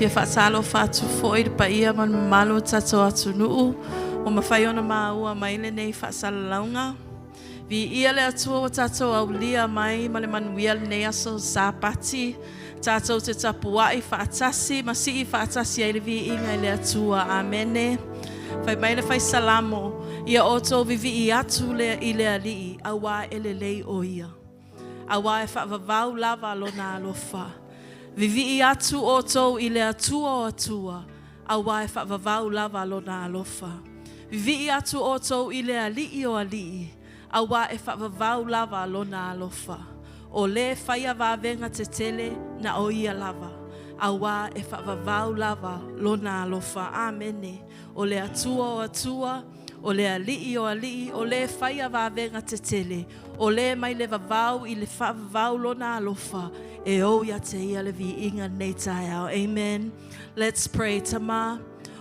Fia faatalofa atu foi i le paia ma le mamalu o le tatou atunuu ua mafai ona maua mai lenei faasalalauga. Viia le Atua ua tatou aulia mai ma le manuia lenei aso Sapati. Tatou te tapuai faatasi ma sii faatasi ai le viiga i le Atua. Amene. Fai mai le fai Salamo, ia outou vivii atu le, i le Alii, auā e lelei o ia. Auā e faavavau lava lona alofa. Vivii atu outou i le Atua o Atua, auā e faavavau lava lona alofa. Vivii atu outou i le Alii o Alii, auā e faavavau lava lona alofa. O lē faia vavega tetele na o ia lava, auā e faavavau lava lona alofa. Amene. O le Atua o Atua, o le Alii o Alii, o lē faia vavega tetele, o lē mai le vavau i le faavavau lona alofa, e ou ia te ia le viiga lenei taeao. Amen. Let's pray. Tama,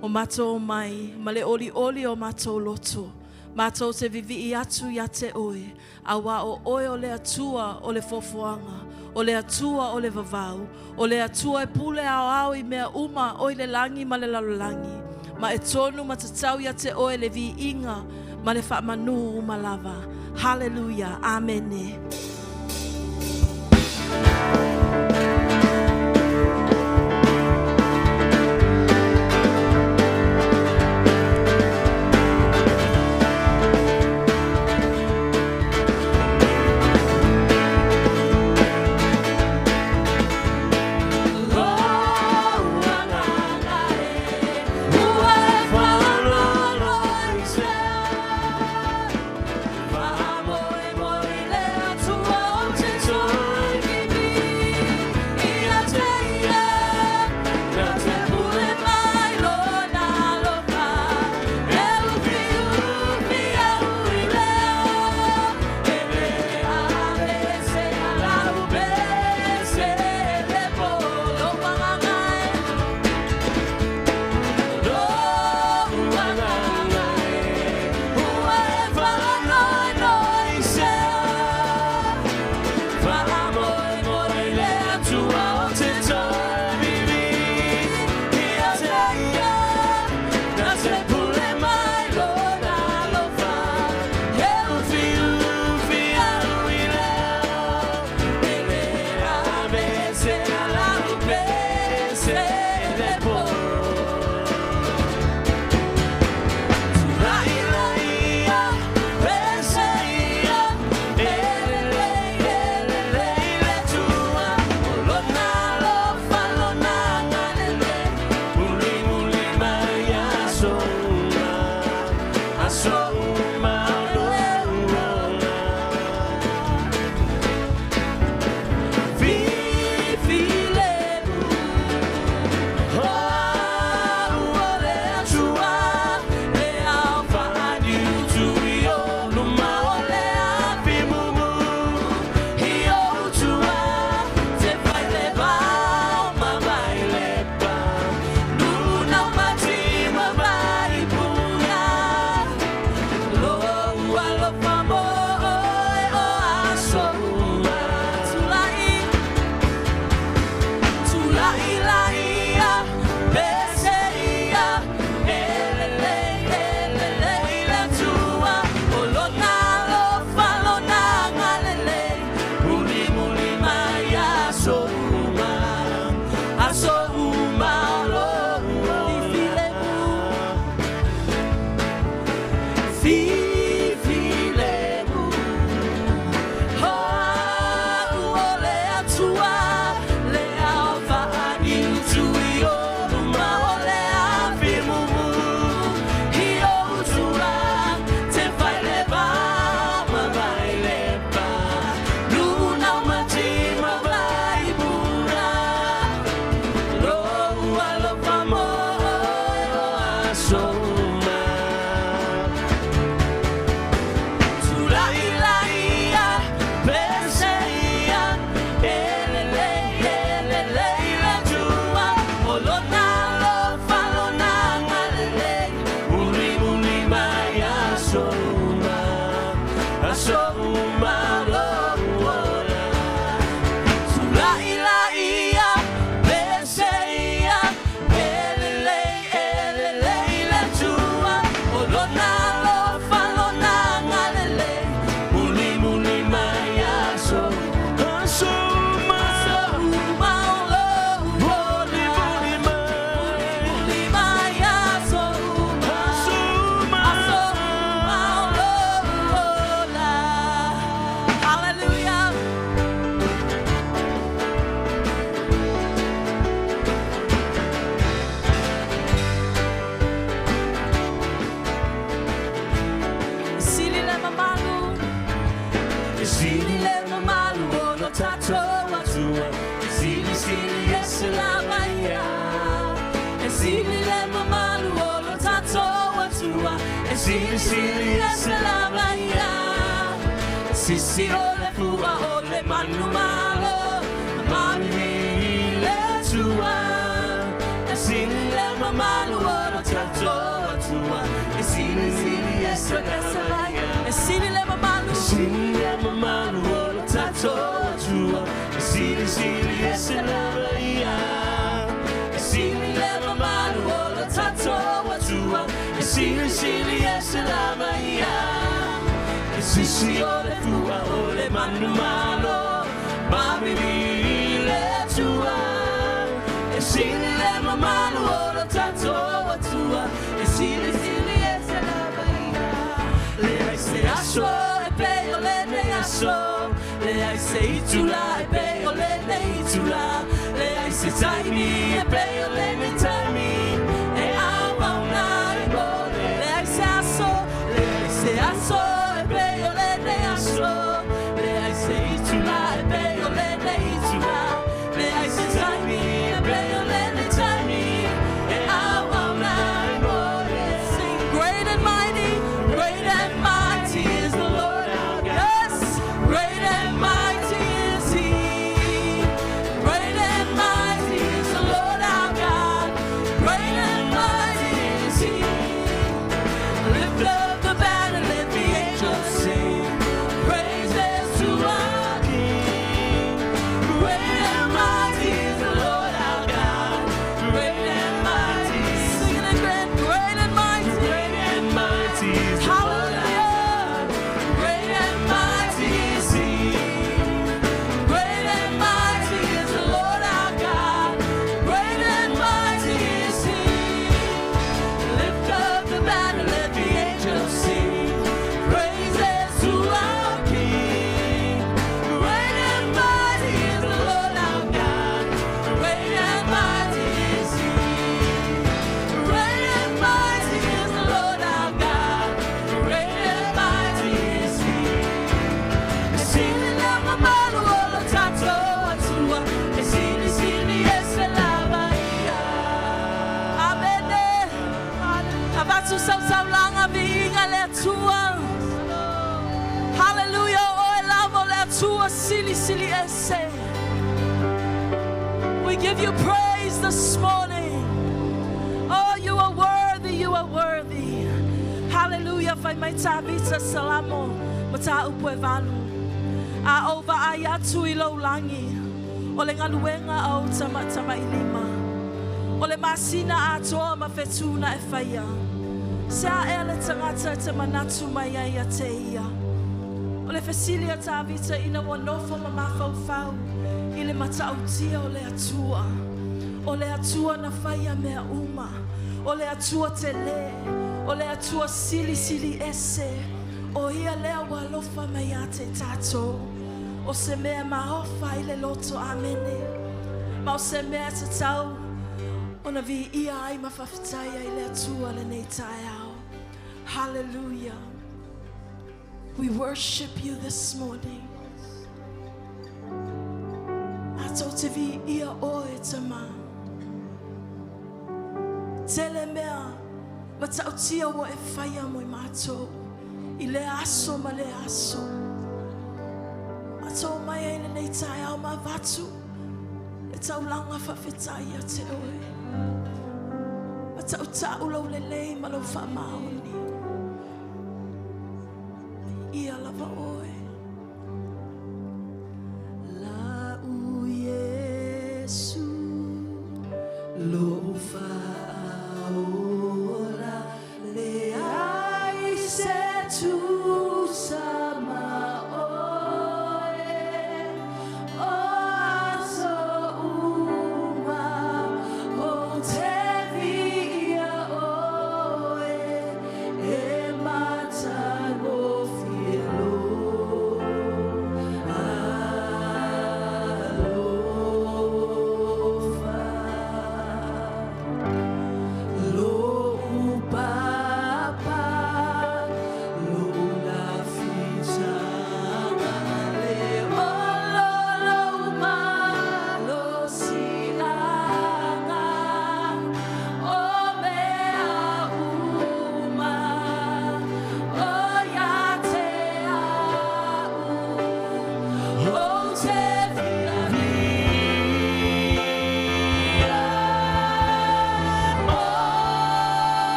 o matou mai, ma le olioli o matou loto, matou te vivii atu ia te oe, auā o oe o le Atua o le foafoaga, o le Atua o le vavau, o le Atua e pule aoao i mea uma o i le lagi ma le lalolagi, ma e tonu ma tatau ia te oe le viiga ma le faamanū uma lava. Hallelujah. Amene. sili le mamalu o lo tatou Atua, e silisili ese lava ia. Sisi o le fua o le manumalo, mami le Atua. E sili le mamalu o lo tatou Atua, e silisili ese lava ia. E sili le mamalu, Sili le mamalu o lo tatou Atua, e silisili ese lava ia. E sili le mamalu o lo tatou Atua, e silisili ese lava ia. E sisi o le fua o le manumalo, mami le Atua. E sili le mamalu o lo tatou Atua, e silisili ese lava ia. Leai se aso e pei o lenei aso, leai se itula e pei o lenei itula, leai se taimi e pei o lenei taimi, e auauna ai mo le. Leai se aso, Leai se aso e pei o lenei aso, leai se itula e pei o lenei itula, leai se taimi e pei o lenei taimi, e auauna ai mo le. Sing great and mighty, Great and mighty is the Lord our God. Yes, Great and mighty is He. Great and mighty is the Lord our God. Great and mighty is He. Lift up the banner, let the angels sing. Praises to our King. Great and mighty is the Lord our God. Great and mighty is sing it again, great and mighty. Great and mighty is the Lord our Hallelujah. Great and mighty is He. Great and mighty is the Lord our God. Great and mighty is He. Lift up the banner, let the angels sing. Praises to our King. Great and mighty is the Lord our God. Great and mighty is He. Great and mighty is the Lord our God. Great and mighty is He. E sili le mamalu o lo tatou Atua, e silisili ese lava ia. Amene. Avatu sautaulanga viiga le Atua. Hallelujah. O e lava le Atua silisili ese. We give you praise this morning. Oh, you are worthy, you are worthy. Hallelujah. Fai mai Tavita Salamo, mataupu e valu. A ou vaai atu i lou lagi. O le galuega a ou tamatamailima. O le masina atoa ma fetu na e faia. Se a ea le tagata e te manatu mai ai ia te ia. O le fesili a Tavita ina ua nofo ma mafaufau i le matautia o le Atua. O le Atua na faia mea uma. O le Atua tele. O le Atua silisili ese. O ia lea ua alofa mai ia te tatou. O se mea maofa i le loto amene. Ma o se mea tatau ona viia ai ma faafetai ai le Atua lenei taeao. Hallelujah. We worship you this morning. Matou te viia oe Tama. Tele mea matautia ua e faia mo i matou. I le aso ma le aso. Matou mai ai lenei taeao ma avatu. Le taulaga faafetai ia te oe. Ma tautau lou lelei ma lou faamaoni. Ia lava oe. Lau Iesu lou faaola leai se tusa ma oe o aso uma ou te viia oe e matagofie loa.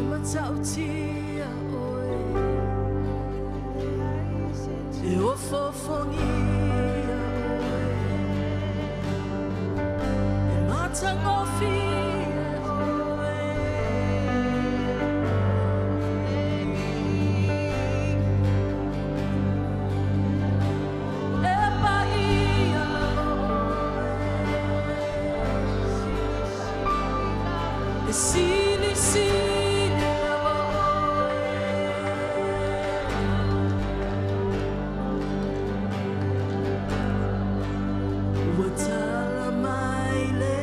Matautia oe E o fofongia oe E matagofie oe E paia oe E sili sili lava oe Ua tala mai le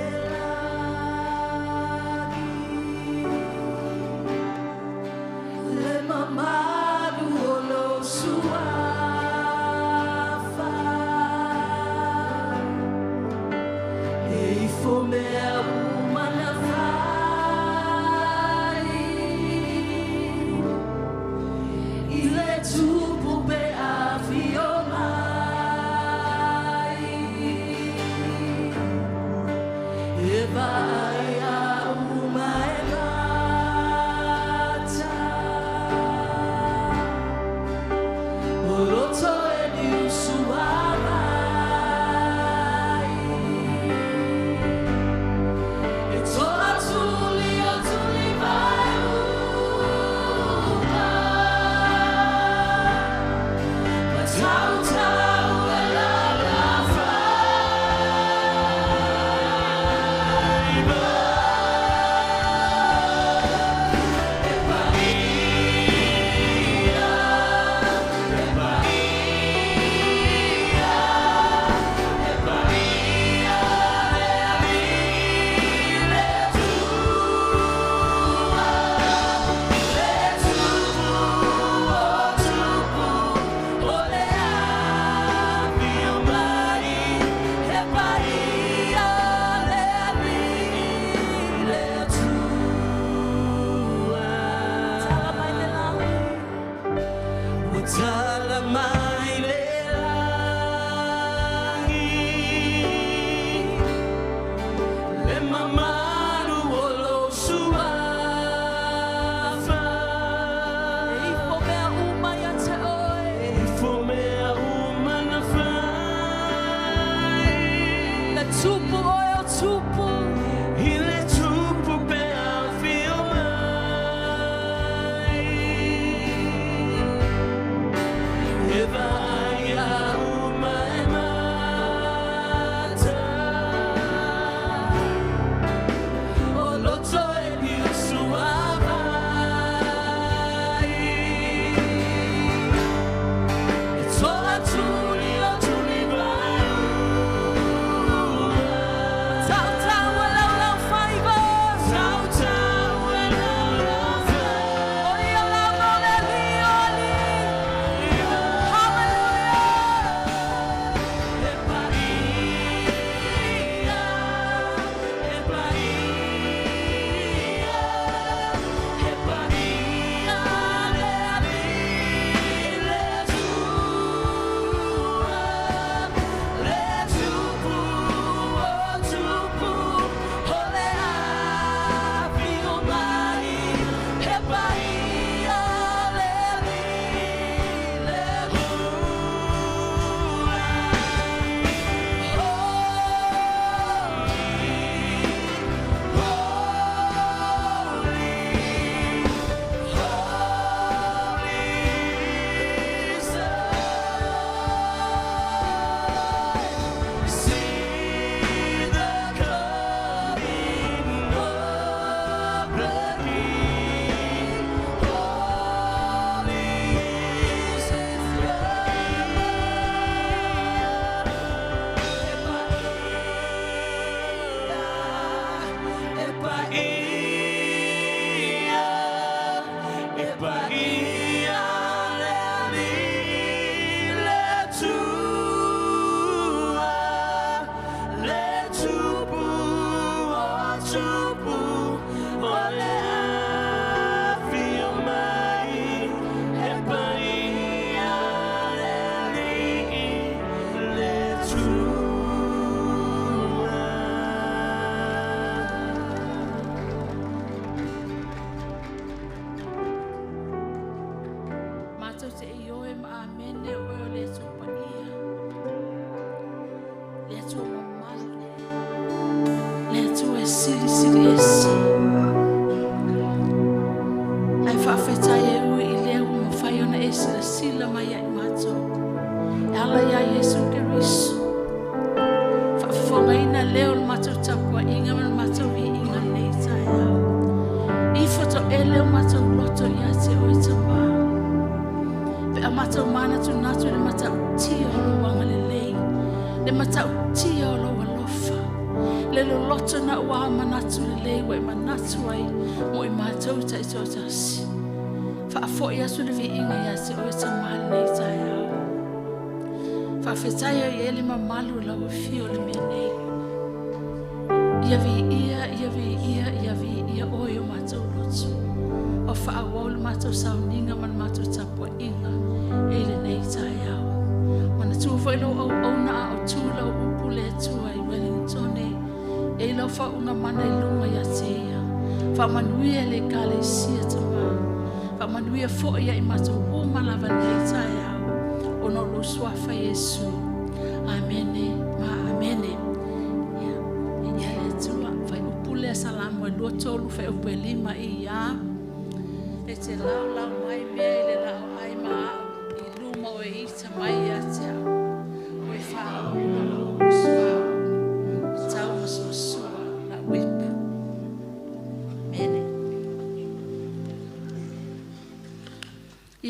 Te lau lau mai mea i le lau ai ma au i luma o e ita mai ia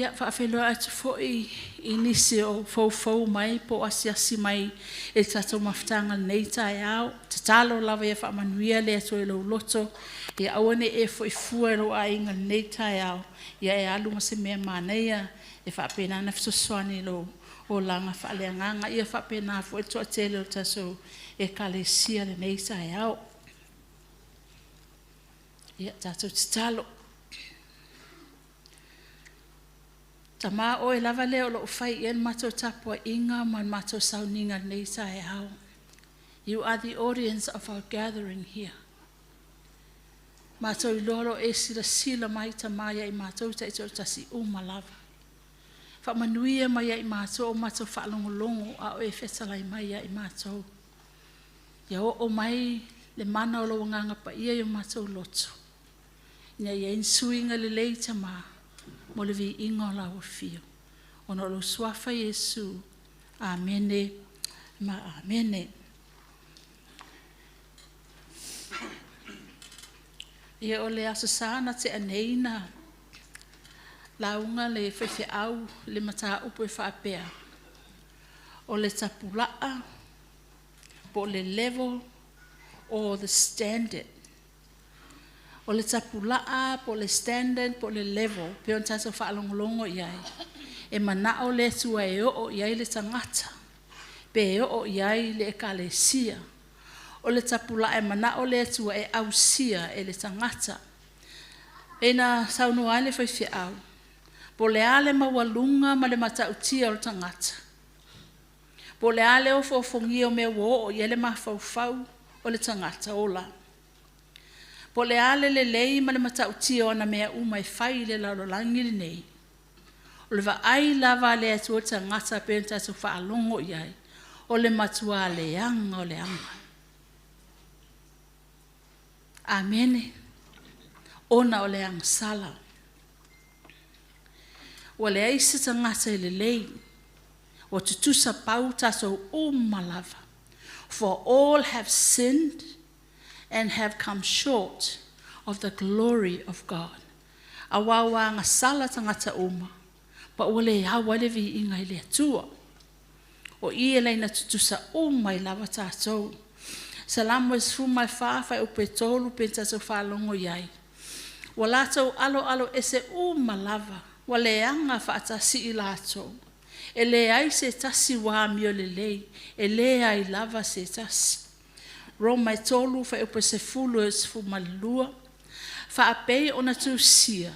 Ia, faafeiloai atu foi i nisi o foufou mai po o asiasi mai i le tatou mafutaga i lenei taeao. Tatalo lava ia faamanuia le Atua i lou loto, ia aua ne i e foi fua i lou aiga i lenei taeao, ia e alu ma se mea manaia e faapena ona fesoasoani i lou olaga faaleagaga. Ia faapena foi le toatele o le tatou Ekalesia i lenei taeao. Ia, tatou tatalo. Tama, o oe lava lea o lo o fai i ai le matou tapuaiga ma le matou sauniga i lenei taeao. You are the audience of our gathering here. Matou iloa o lo o e silasila mai Tama ia i matou taitoatasi uma lava. Faamanuia mai ia i matou o matou faalogologo a o e fetalai mai ia i matou. Ia oo mai le mana o lou agaga paia i o matou loto, ina ia i ai ni suiga lelei Tama mo le viiga o lau afio. Ona o lou suafa Iesu. Amene ma amene. Ia o le Aso Sa na tea nei na lauga le faifeau le mataupu e faapea, o le tapulaa po o le level or the standard. O le tapulaa po o le standard po o le level, pei ona tatou faalogologo i ai, e manao le Atua e oo i ai le tagata, pe oo i ai le ekalesia. O le tapulaa e manao le Atua e ausia e le tagata. E na saunoa ai le faifeau, po o le a le maualuga ma le matautia o le tagata, po o le a le ofoofogia o mea ua oo i ai le mafaufau o le tagata ola, po o le a le lelei ma le matautia o ana mea uma e fai i le lalolagi lenei, o le vaai lava a le Atua i le tagata pei ona tatou faalogo i ai, o le matua leaga o le aga. Amene. Ona o le agasala. Ua leai se tagata e lelei, ua tutusa pau tatou uma lava. For all have sinned and have come short of the glory of God. Aua ua agasala tagata uma, pa ua le au ai le viiga i le Atua. O i e laina tutusa uma ai lava tatou. Salamo e 14, fuaiupu e 3 pe tatou faalogo i ai. Ua latou aloalo ese uma lava, ua leaga faatasi i latou. E leai se tasi ua amio lelei, e leai lava se tasi. Roma e 3, fuaiupu e 10 e 12, faapei ona tusia,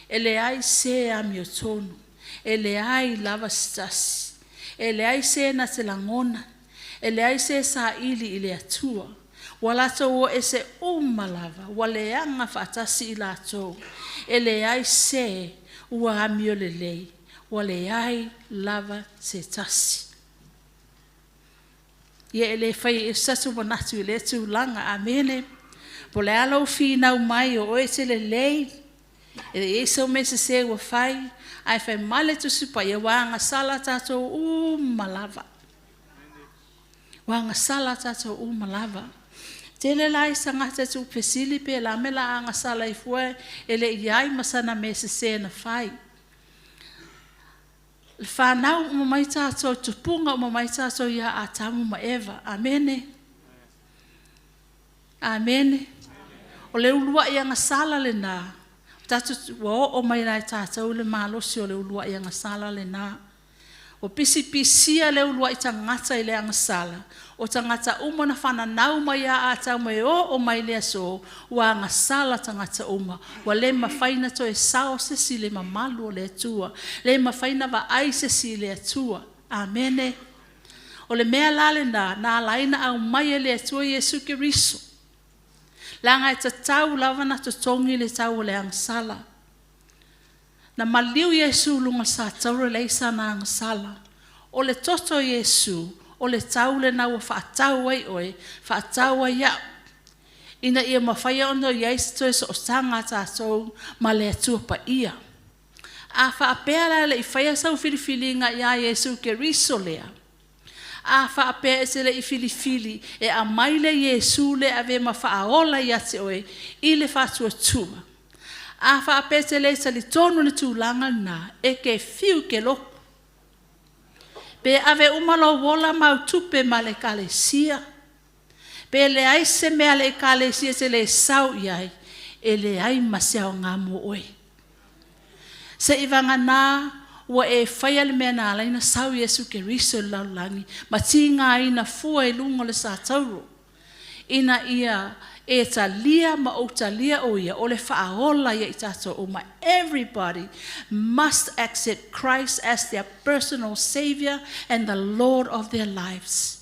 e leai se amiotonu, e leai lava se tasi, e leai se na te lagona, e leai se saili i le Atua. Ua latou o ese uma lava, ua leaga faatasi i latou, e leai se ua amio lelei, ua leai lava se tasi. Ia e le fai e se tatou manatu i lea tulaga, amene. Po o le a lou finau mai o oe e te lelei, e le i i ai sau mea sese ua fai, ae fai mai le Tusi Paia, ua agasala tatou uma lava. Ua agasala tatou uma lava. Tele la isi tagata e tuufesili pe la me la agasala ai fua e le i ai ma sana mea sese na fai. Le whanau uma mai tātou, tupunga uma mai tātou ia Atamu ma Eva. Amene. Amene. O le uluai agasala lena, tatou ua oo mai la e tātou le malosi o le uluai agasala lena. O pisipisia le uluai tagata i le agasala, o tagata uma na whananau mai ia Atamu e oo mai le aso, ua agasala tagata uma. Ua le mafai na toe sao se si le mamalu o le Atua. Le mafai na vaai se si le Atua. Amene. O le mea la lena, na ala ai ona aumai e le Atua Iesu Keriso. Leaga e tatau lava ona totogi le tau o le agasala. Na maliu Iesu i luga o le satauro e leai sana agasala. O le toto o Iesu, o le tau lena ua faatau ai oe, faatau ai au, ina ia mafai ona i ai se toe sootaga a tatou ma le Atua Paia. A faapea la e le i faia sau filifiliga ia Iesu Keriso lea, a faapea e te le i filifili e aumai le Iesu lea e ave ma faaola ia te oe i le faatuatua. A faapea e te le talitonu i le tulaga lena, e te fiu e te lotu, pe ave uma lou ola ma au tupe ma le Ekalesia, pe leai se mea a le Ekalesia e te le sau i ai, e leai ma se aoga mo oe. Seivagana ua e faia le mea na ala ai ona sau Iesu Keriso i le lalolagi ma tigaina fua i luga o le satauro, ina ia e talia ma ou talia o ia o le faaola ia i tatou uma. Everybody must accept Christ as their personal Savior and the Lord of their lives.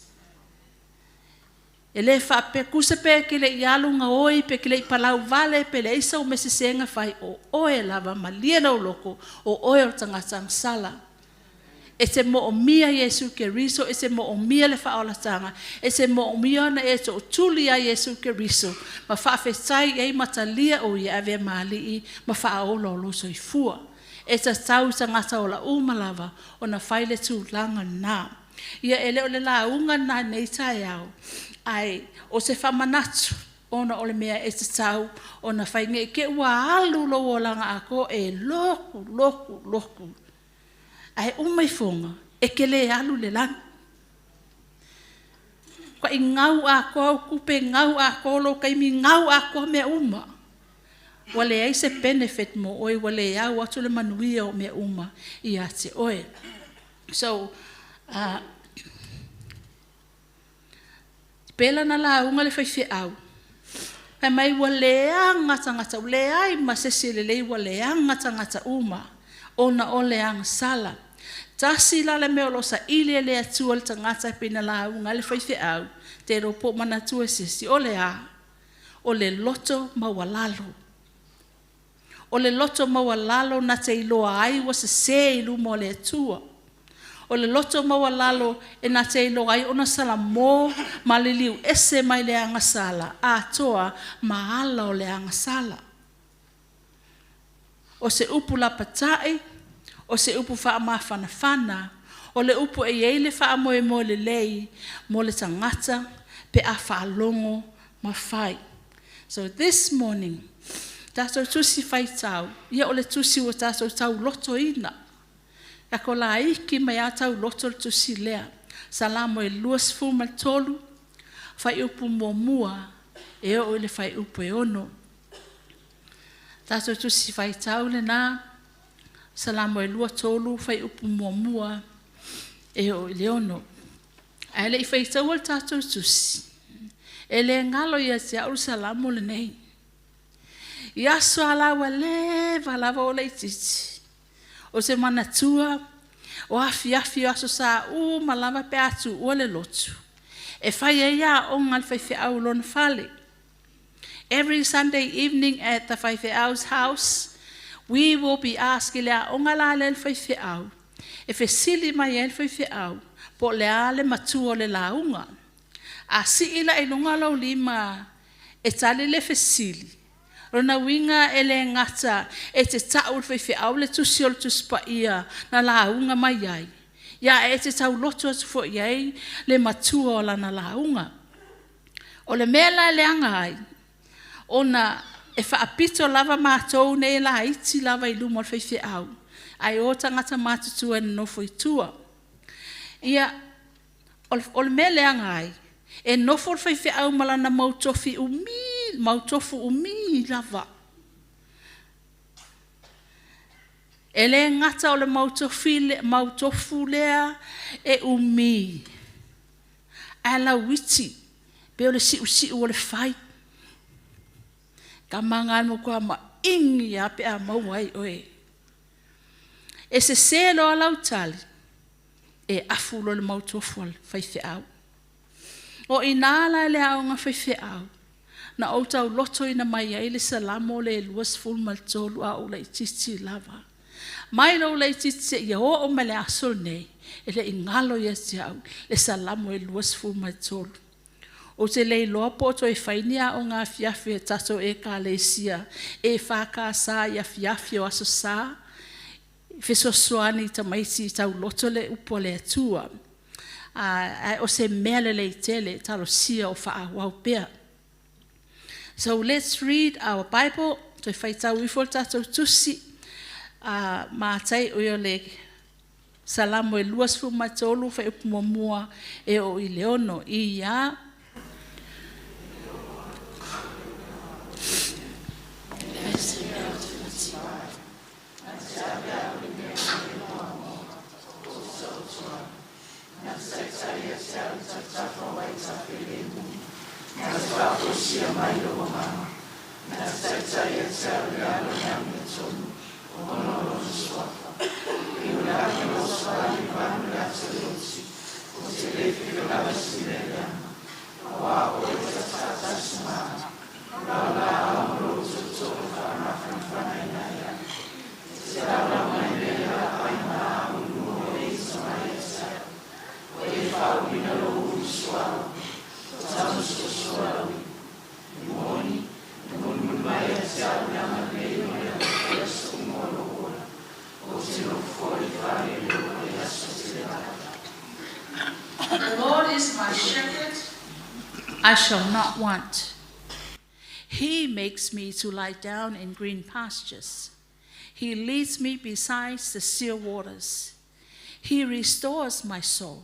E le faapea, tusa pe e te le i alu gaoi, pe te le i palau vale, pe leai sau mea sese na fai, o oe lava, malie lou loto, o oe o le tagata agasala. E te moomia Iesu Keriso, e te moomia le faaolataga, e te moomia ona e tootuli ia Iesu Keriso, ma faafetai i ai ma talia o ia e avea ma alii ma faaola o lou soifua. E tatau i tagata ola uma lava ona fai le tulaga lena. Ia e le o le lauga lena i lenei taeao, ae o se faamanatu ona o le mea e tatau ona fai ne i te i ua alu lou olaga atoa e lotu, lotu, lotu, ae uma ifoga e te le alu i le lagi. Matuai gau atoa au tupe, gau atoa lou taimi, gau atoa mea uma. Ua leai se benefit mo oe, ua le au atu le manuia o mea uma ia te oe. So, pei la na lauga le faifeau, fai mai ua leaga tagata, ua leai ma se isi e lelei, ua leaga tagata uma ona o le agasala. Tasi la le mea o lo o saili e le Atua i le tagata e pei ona lauga ai le faifeau, te iloa po o manatua e se isi, o le a? O le loto maualalo. O le loto maualalo na te iloa ai ua sese i luma o le Atua. O le loto maualalo e na te iloa ai ona salamo ma liliu ese mai le agasala atoa ma ala o le agasala. O se upu lapatai, o se upu faamafanafana, o le upu e i ai le faamoemoe lelei mo le tagata pe a faalogo ma fai. So this morning, tatou tusi faitau, ia o le tusi ua tatou taulotoina. Tatou laiti mai lava tauloto le tusi lea. Salamo e 23, fuaiupu 1 e oo i le fuaiupu e 6. Tatou tusi faitau lena, Salamo e 23, fuaiupu 1 e oo i le 6. Ae le i faitaua le tatou tusi, e le galo ia te au le Salamo lenei. I aso a ua leva lava o laitiiti, o se manatua o afiafi o aso sa uma lava pe a tuua le lotu, e fai ai aoga a le faifeau i lona fale. Every Sunday evening at the faifeau's house, we will be asked i le aoga la lea le faifeau, e fesili mai ai le faifeau, po o le a le matua o le lauga. A sii la i luga lou lima e tali le fesili, lona uiga e le gata e te tau i le faifeau le tusi o le tusi paia na lauga mai ai, ia e te tauloto atu foi i ai le matua o lana lauga. O le mea la e leaga ai, ona e faapito lava matou nei laiti lava i luma o le faifeau, ae o tagata matutua e nonofo i tua. Ia, o le mea leaga ai, e nofo le faifeau ma lana mau tofi umi, mau tofu umi lava. E le gata o le mau tofu lea e umi, ae lauiti, pe o le siusiu o le fai. Tama na e matua maigi lava pe a maua ai oe. E sese loa lau tali, e afu loa le mau tofu a le faifeau. O i ina la i le aoga faifeau, na ou taulotoina mai ai le Salamo le 23 a ou laitiiti lava. Mai lou laitiiti seia oo mai le aso lenei, e le i galo ia te au le Salamo e 23. Ou te le iloa po o toe fai ni aoga afiafi a tatou Ekalesia EFKS i afiafi o Aso Sa, fesoasoani i tamaiti tauloto le upu a le Atua. Ae o se mea lelei tele, talosia o faaauau pea. So let's read our Bible. Toe faitau ifo le tatou tusi a Matai o ia le Salamo e 23 fuaiupu 1 e oo i le 6. Ia The Lord is my shepherd, I shall not want. He makes me to lie down in green pastures. He leads me beside the still waters. He restores my soul.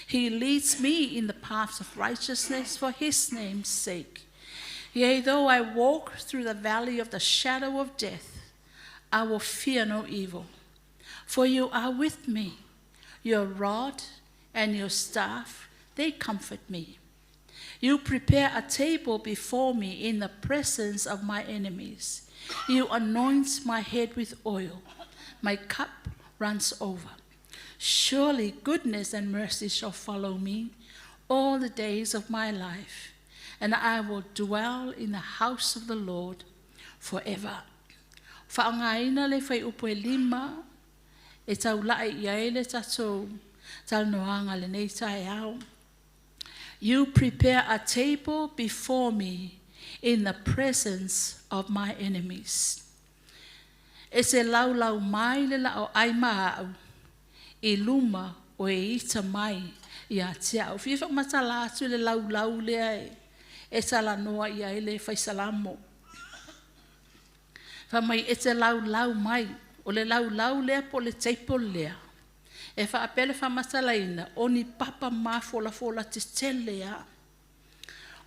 He leads me in the paths of righteousness for his name's sake. Yea, though I walk through the valley of the shadow of death, I will fear no evil, for you are with me. Your rod and your staff, they comfort me. You prepare a table before me in the presence of my enemies. You anoint my head with oil. My cup runs over. Surely goodness and mercy shall follow me all the days of my life, and I will dwell in the house of the Lord forever. Faaaogaina le fuaiupu e 5 e taulai i ai le tatou talanoaga lenei taeao. You prepare a table before me in the presence of my enemies. E te laulau mai le la'o ai ma a'u i luma o e ita mai ia te a'u. Fia faamatala atu le laulau lea e talanoa i ai le faisalamo. Fa mai e te laulau mai, o le laulau lea po le table lea. E faapea le faamatalaina, o ni papa mafolafola tetele a.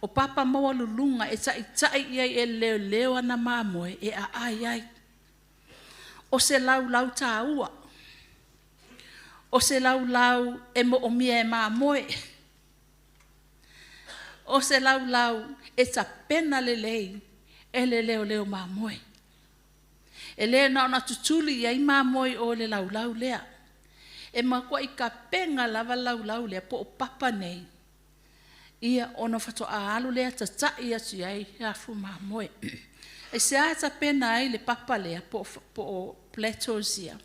O papa maualuluga e taʻitaʻi i ai e leoleo ana mamoe e aai ai. O se laulau tāua. O se laulau e moomia e mamoe. O se laulau e tapena lelei e le leoleo mamoe. E le na ona tutuli i ai mamoe o le laulau lea. E makuai kapena lava laulau lea po o papa nei. Ia ona faatoa alu lea tataʻi atu i ai afu mamoe. E se a tapena ai le papa lea po o plateaus ia.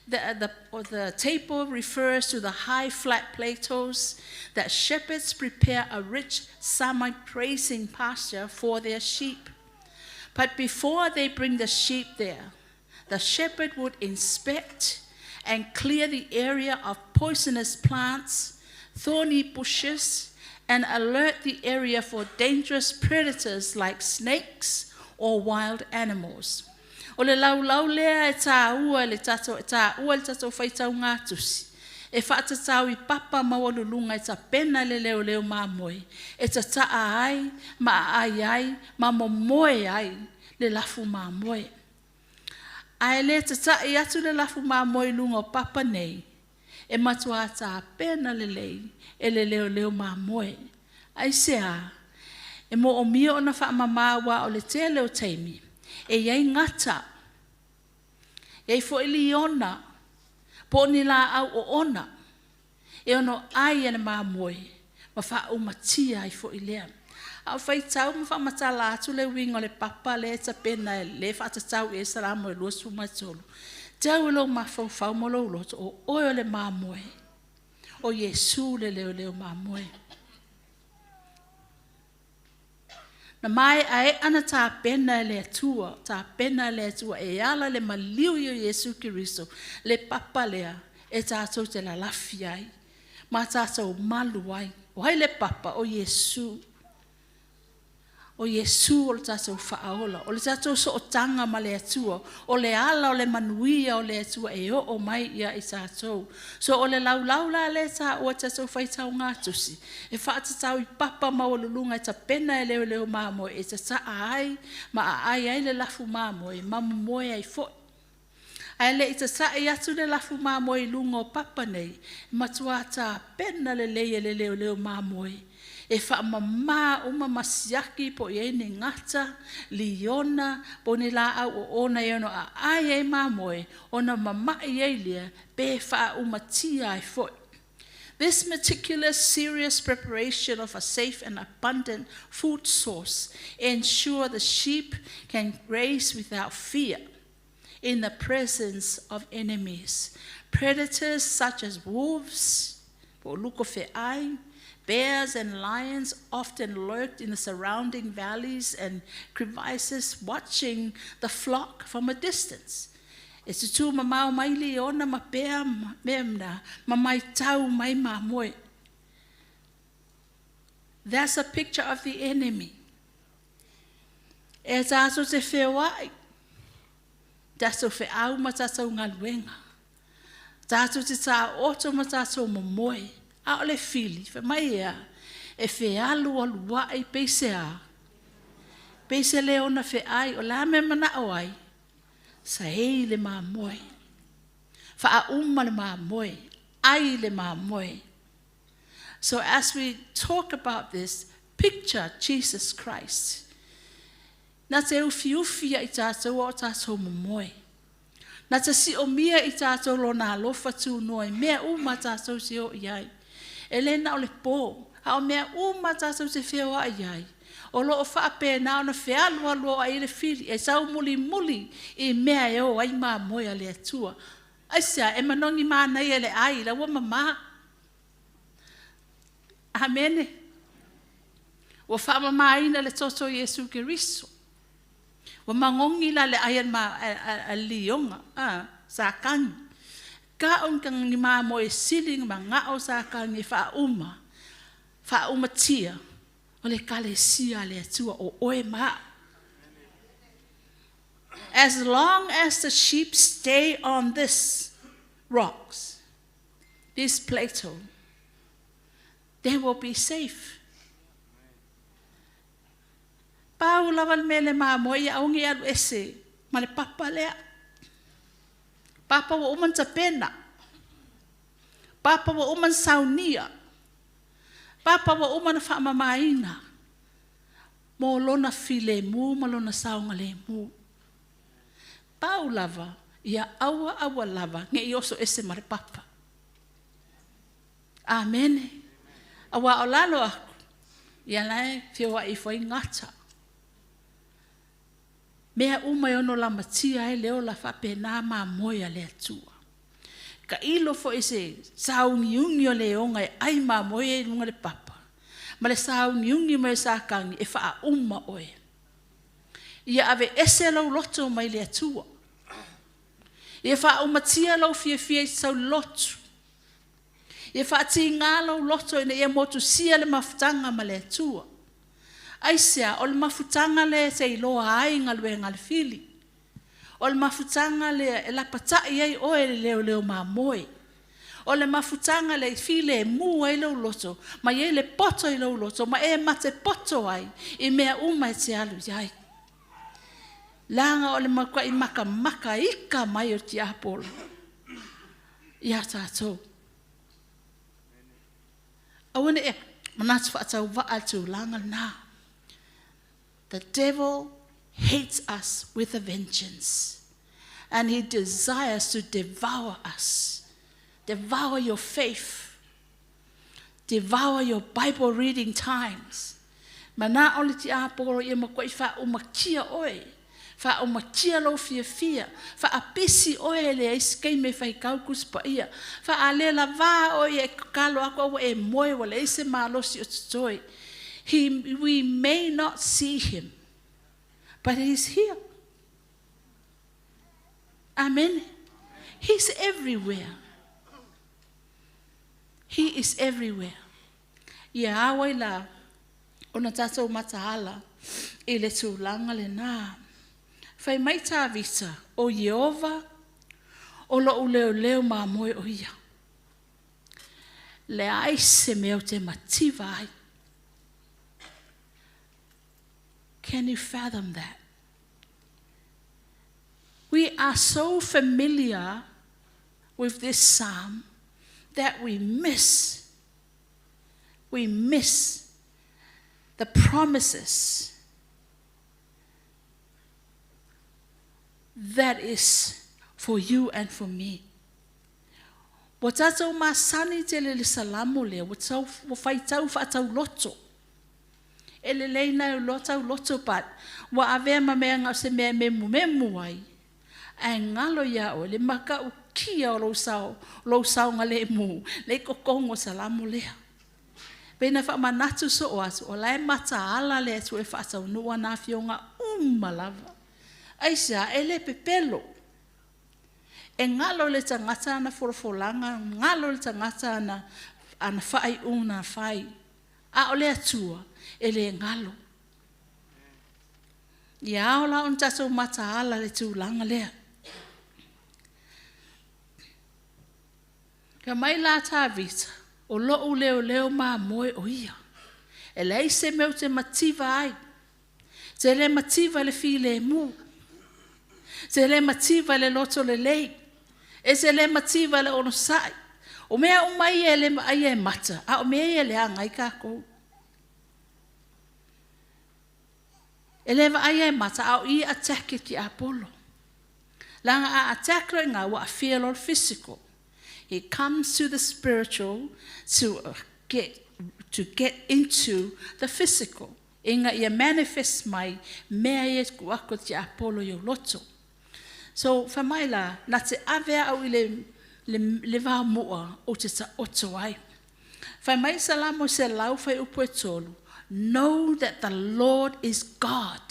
The table refers to the high flat plateaus that shepherds prepare a rich summer grazing pasture for their sheep. But before they bring the sheep there, the shepherd would inspect and clear the area of poisonous plants, thorny bushes, and alert the area for dangerous predators like snakes or wild animals. O le laulau lea e tāua le tatou, e tāua le tatou faitauga tusi. E faatatau i papa maualuluga e tapena le leoleo mamoe. E tataa ai, ma aai ai, ma momoe ai le lafu mamoe. Ae le tataʻi atu le lafu mamoe i luga o papa nei, e matuā tapena lelei e le leoleo mamoe. Aisea, e moomia ona faamamā ua o le tele o taimi, e iai gata, e ai foʻi liona, po o ni laau oona, e ono ai e le mamoe, ma faaumatia ai foʻi lea. A o faitau ma faamatala atu le uiga o le papa lea e tapena e le faatatau i ai Salamo e 23. Tau i lou mafaufau ma lou loto o oe o le mamoe, o Iesu le leoleo mamoe. Na mai ae ana tapena e le Atua, tapena e le Atua e ala le maliu i o Iesu Keriso, le papa lea e tatou te lalafi ai, ma tatou malu ai. O ai le papa o Iesu. O Iesu o le tatou faaola, o le tatou sootaga ma le Atua, o le ala o le manuia o le Atua e oo mai ia i tatou. So o le laulau la lea e taua e tatou faitaugatusi, e faatatau i papa maualuluga e tapena e leoleo mamoe e tataa ai ma aai ai le lafu mamoe ma momoe ai foi. Ae le i tatai atu le lafu mamoe i luga o papa nei, e matua tapena lelei e le leoleo mamoe e faamama uma ma siaki po o i ai ni gata, liona, po o ni laau oona e ono aai ai mamoe, ona mamai ai lea, pe faaumatia ai foi. This meticulous, serious preparation of a safe and abundant food source ensure the sheep can graze without fear in the presence of enemies. Predators such as wolves, po o luko feai, bears and lions often lurked in the surrounding valleys and crevices, watching the flock from a distance. E tutū mamao mai liona ma pea mea na, ma mai tau mai mamoe. That's a picture of the enemy. E tātou te wheoai, tātou wheau ma tātou galuega, tātou te tā oto ma tātou momoe, a o le fili, wha mai ea, e whealu alu ai peise a, peise le ona wheai, o la me mana o ai, sa hei le mamoe, whaauma le mamoe, ai le mamoe. So as we talk about this, picture Jesus Christ. Na te ufi ufi ia i tātou o tātou momoe. Na te si o mia i tātou lo nā lofa tū noa i mea uma tātou si o i ai. E le na o le pō, a o mea uma tātou te whio ai ai. O lo o whaapē nā ona whialu alo ai le whiri, e sau muli muli i mea e o ai mā moe a le atua. Ai sea, e manongi mānai e le ai, la ua mamā. Amene. Ua whaamamaina le toto Iesu Keriso. Ua mangongi la le ai ma a lionga, a sa kangi. Ka on kang ni ma mo e sili ma nga o sa kangi fa uma. Fa uma tia. O le kale sia le atua o oe ma. As long as the sheep stay on this rocks, this plateau, they will be safe. Pau lava le mele mamoe ia aungi alu ese ma le papa lea. Papa ua uma tapena. Papa ua uma saunia. Papa ua uma na whaamamaina. Mo lona file mu ma lona saunga le mu. Pau lava ia aua aua lava nge i oso ese ma le papa. Amen. Aua o lalo aku. Ia lae whioa i fwai ngata. Mea uma e ono lamatia ai leo la whape nā mā moe a le atua. Ka ilo fo i se saungiungi o le onga e ai mā moe e lunga le papa. Ma le saungiungi mai sa kangi e wha uma oe. Ia ave ese lau loto mai le atua. Ia wha umatia lau fia fia i sau lotu. Ia wha ati ngā lau loto ina ia motu sia le mafutanga ma le atua. Ai sea, o le mafutanga le te iloa ai ngaluenga le fili. O le mafutanga le e lapatai ai oe le leo leo mamoe. O le mafutanga le file e mu ai lau loto, ma ie le poto i lau loto, ma e mate poto ai, i mea uma e te alu iai. Langa o le makuai maka maka ika mai o te apolo. Ia tātou. Awane e, manatu whaatau waa tū langa nā. The devil hates us with a vengeance, and he desires to devour us. Devour your faith. Devour your Bible reading times. Mana o le ti aporo ia ma koe wha umakia oe. Wha umakia lau fia fia. Wha apisi oe le aisi me whai kaukus pa ia. Wha alela vā oe e kalo ako awa e moe wale ese malosi o tutoe. We may not see him, but he's here. Amen. He's everywhere. He is everywhere. Ia awai la, ona tātou mataala, I le tulaga lenā. Fai mai Tavita, o Ieova, o lo'u leoleo mamoe o ia. Leai se mea ou te mativa ai. Can you fathom that? We are so familiar with this psalm that we miss the promises that is for you and for me. Ua tatou masani tele le salamo lea, ua, tau, ua faitau faatauloto. E lelei na loa tauloto, but ua avea ma mea ngau se mea memu memu ai, ae galo ia oe le matautia o lou sao, lou saogalemu, le totonu o salamo lea. Pe na faamanatu soo atu, o la e mataala le Atua e faataunuu ana afioga uma lava. Aisea, e le pepelo. E galo le tagata ana folafolaga, galo le tagata ana, ana faaiuga fai. A o le Atua, e le galo. Ia ao la ona tatou mataala le tulaga lea. Ka mai la Tavita, o lou leoleo mamoe o ia. E leai se mea ou te mativa ai. Te le mativa le filemu. Te le mativa le loto lelei. E te le mativa le onosai. O mea uma ia e le vaaia e mata, a o mea ia e leaga ai tatou. E le vaaia e mata, a o i attack e tiapolo. Leaga a attack loa i ina, ua aafia loa le physical. It comes to the spiritual to get into the physical. Ina ia manifest mai mea ia tuu atu e tiapolo i ou loto. So, fai la, na te ave au i le, le vaomoa o te taoto ai. Fai mai Salamo 103: Know that the Lord is God.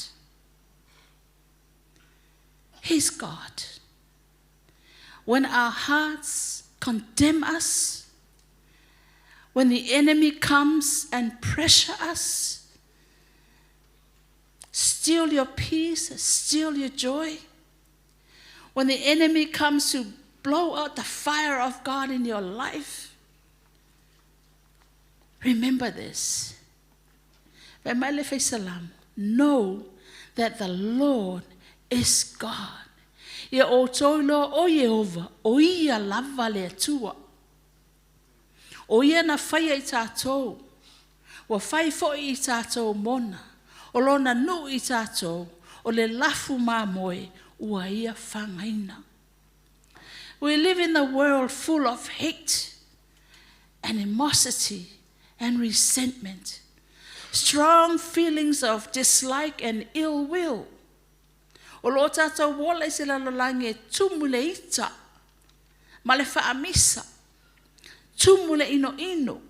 He's God. When our hearts condemn us, when the enemy comes and pressure us, steal your peace, steal your joy, when the enemy comes to blow out the fire of God in your life, remember this. Know that the Lord is God. Ia outou iloa o Iehova, o ia lava le Atua. O ia na faia i tatou. Ua fai foi i tatou mona. O lona nuu i tatou. O le lafu mamoe ua ia fagaina. We live in a world full of hate, animosity, and resentment. Strong feelings of dislike and ill will. O lo tatou ola i se lalolagi e tumu le ita, ma le faamisa, tumu le inoino,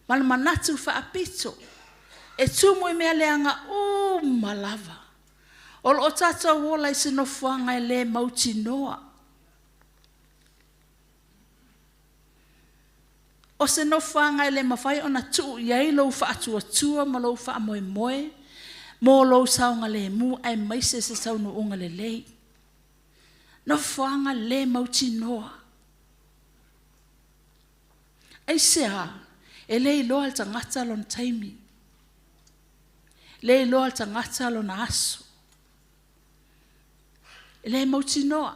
ma le manatu faapito, e tumu i mea leaga uma lava. O lo o tatou ola i se nofoaga e le mautinoa. O se nofoaga e le mafai ona tuu i ai lou faatuatua ma lou faamoemoe, mo lou saogalemu aemaise se taunuuga lelei. Nofoaga le mautinoa. Aisea, e le iloa le tagata lona taimi. Le iloa le tagata lona aso. E le mautinoa.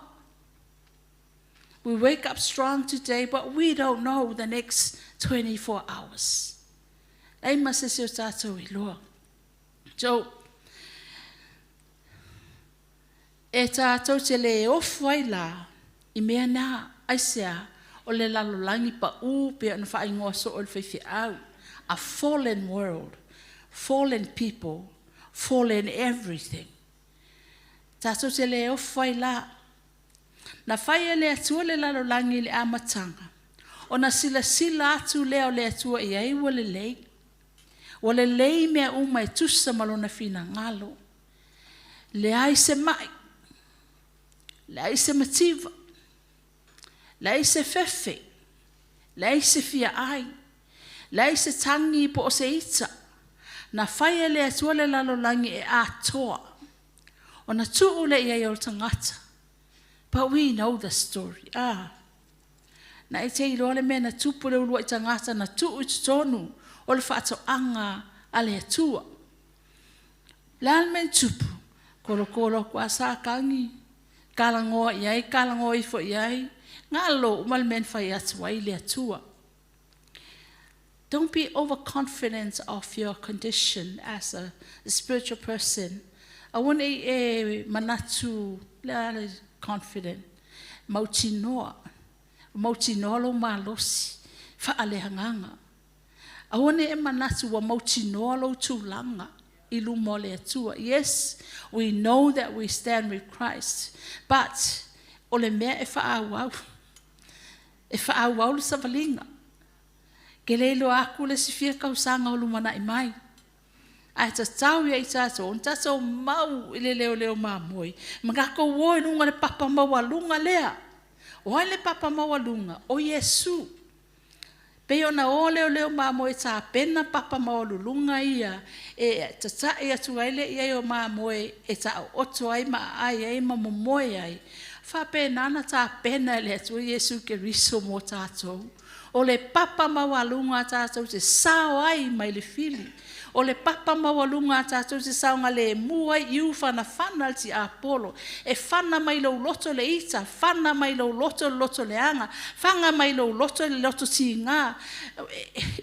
We wake up strong today, but we don't know the next 24 hours. Leai ma se isi o tatou iloa. So, e tatou te le ofo ai la i mea na aisea o le lalolagi pau pe ona faaigoa soo le faifeau. A fallen world, fallen people, fallen everything. Tatou te le ofo ai la. Na fai e le Atua le lalolagi i le amataga. Ona silasila atu lea o le Atua i ai ua lelei. Ua lelei mea uma e tusa ma lona finagalo. Leai se mai. Leai se mativa. Leai se fefe. Leai se fia ai. Leai se tagi po o se ita. Na fai e le Atua le lalolagi e atoa. Ona tuu lea i ai o le tagata. But we know the story. Ah. Na e te iloa le mea na tupu le uluai tagata na tuu i totonu o le faatoaga a le Atua. Le a le mea na tupu? Kolokolo atu lava Satani, talanoa i ai, talanoa ifo i ai, galo uma le mea na fai atu ai le Atua. Don't be overconfident of your condition as a spiritual person. Aua ne i e manatu le a le confident. Mautinoa. Mautinoa lou malosi. Faaleagaga. Aua ne i e manatu ua mautinoa lou tulaga i luma o le Atua. Yes, we know that we stand with Christ, but o le mea e faaauau. E faaauau le savaliga. Ke le iloa atu le isi fia tausaga o lumanai mai. Ae tatau ia i tatou ona tatou mau i le leoleo mamoe ma tatou o i luga o le papa maualuga lea. O ai le papa maualuga? O Iesu. Pei ona o leoleo mamoe e tapena papa maualuluga ia e tata'i atu ai le i ai o mamoe e taooto ai ma aai ai ma momoe ai. Faapena ona tapena e le Atua Iesu Keriso mo tatou. O le papa maualuga tatou te sao ai mai le fili. O le papa maualuga tatou te saogalemu ai i ufanafana le tiapolo. E fana mai lou loto le ita, fana mai lou loto le loto leaga, fana mai lou loto le loto tiga.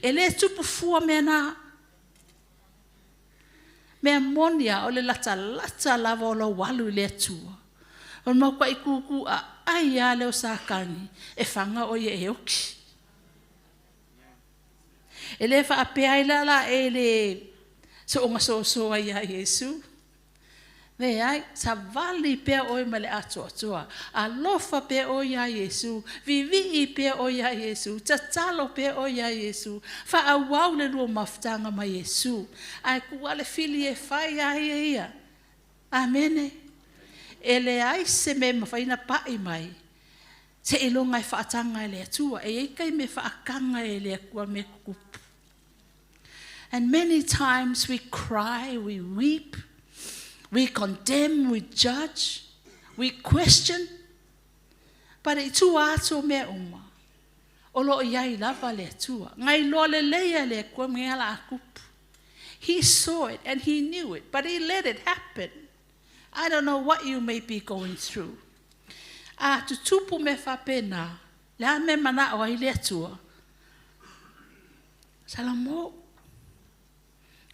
E le tupu fua mea na. Mea moni a o le latalata lava o lou alu i le Atua. O le matuai tutu aai lava lea o Satani e faga oe e oki. E le faapea ai la la e le soona sosoa ia Iesu. Leai, savali pea oe ma le atoatoa. Alofa pea oe iā Iesu. Vivii pea oe iā Iesu. Tatalo pea oe iā Iesu. Faaauau le lua mafutaga ma Iesu. Ae tuu lava le fili e fai lava ia ia. Amene. E leai se mea e mafai ona pai mai seiloga e faataga e le Atua. E i ai taimi e faataga e le Atua mea tutupu. And many times we cry, we weep, we condemn, we judge, we question. But i tua atu o mea uma, o lo o i ai lava le Atua. Na iloa lelei e le Atua mea la a tupu. He saw it and he knew it, but he let it happen. I don't know what you may be going through. A tutupu mea faapena, le a mea manao ai le Atua? Salamo,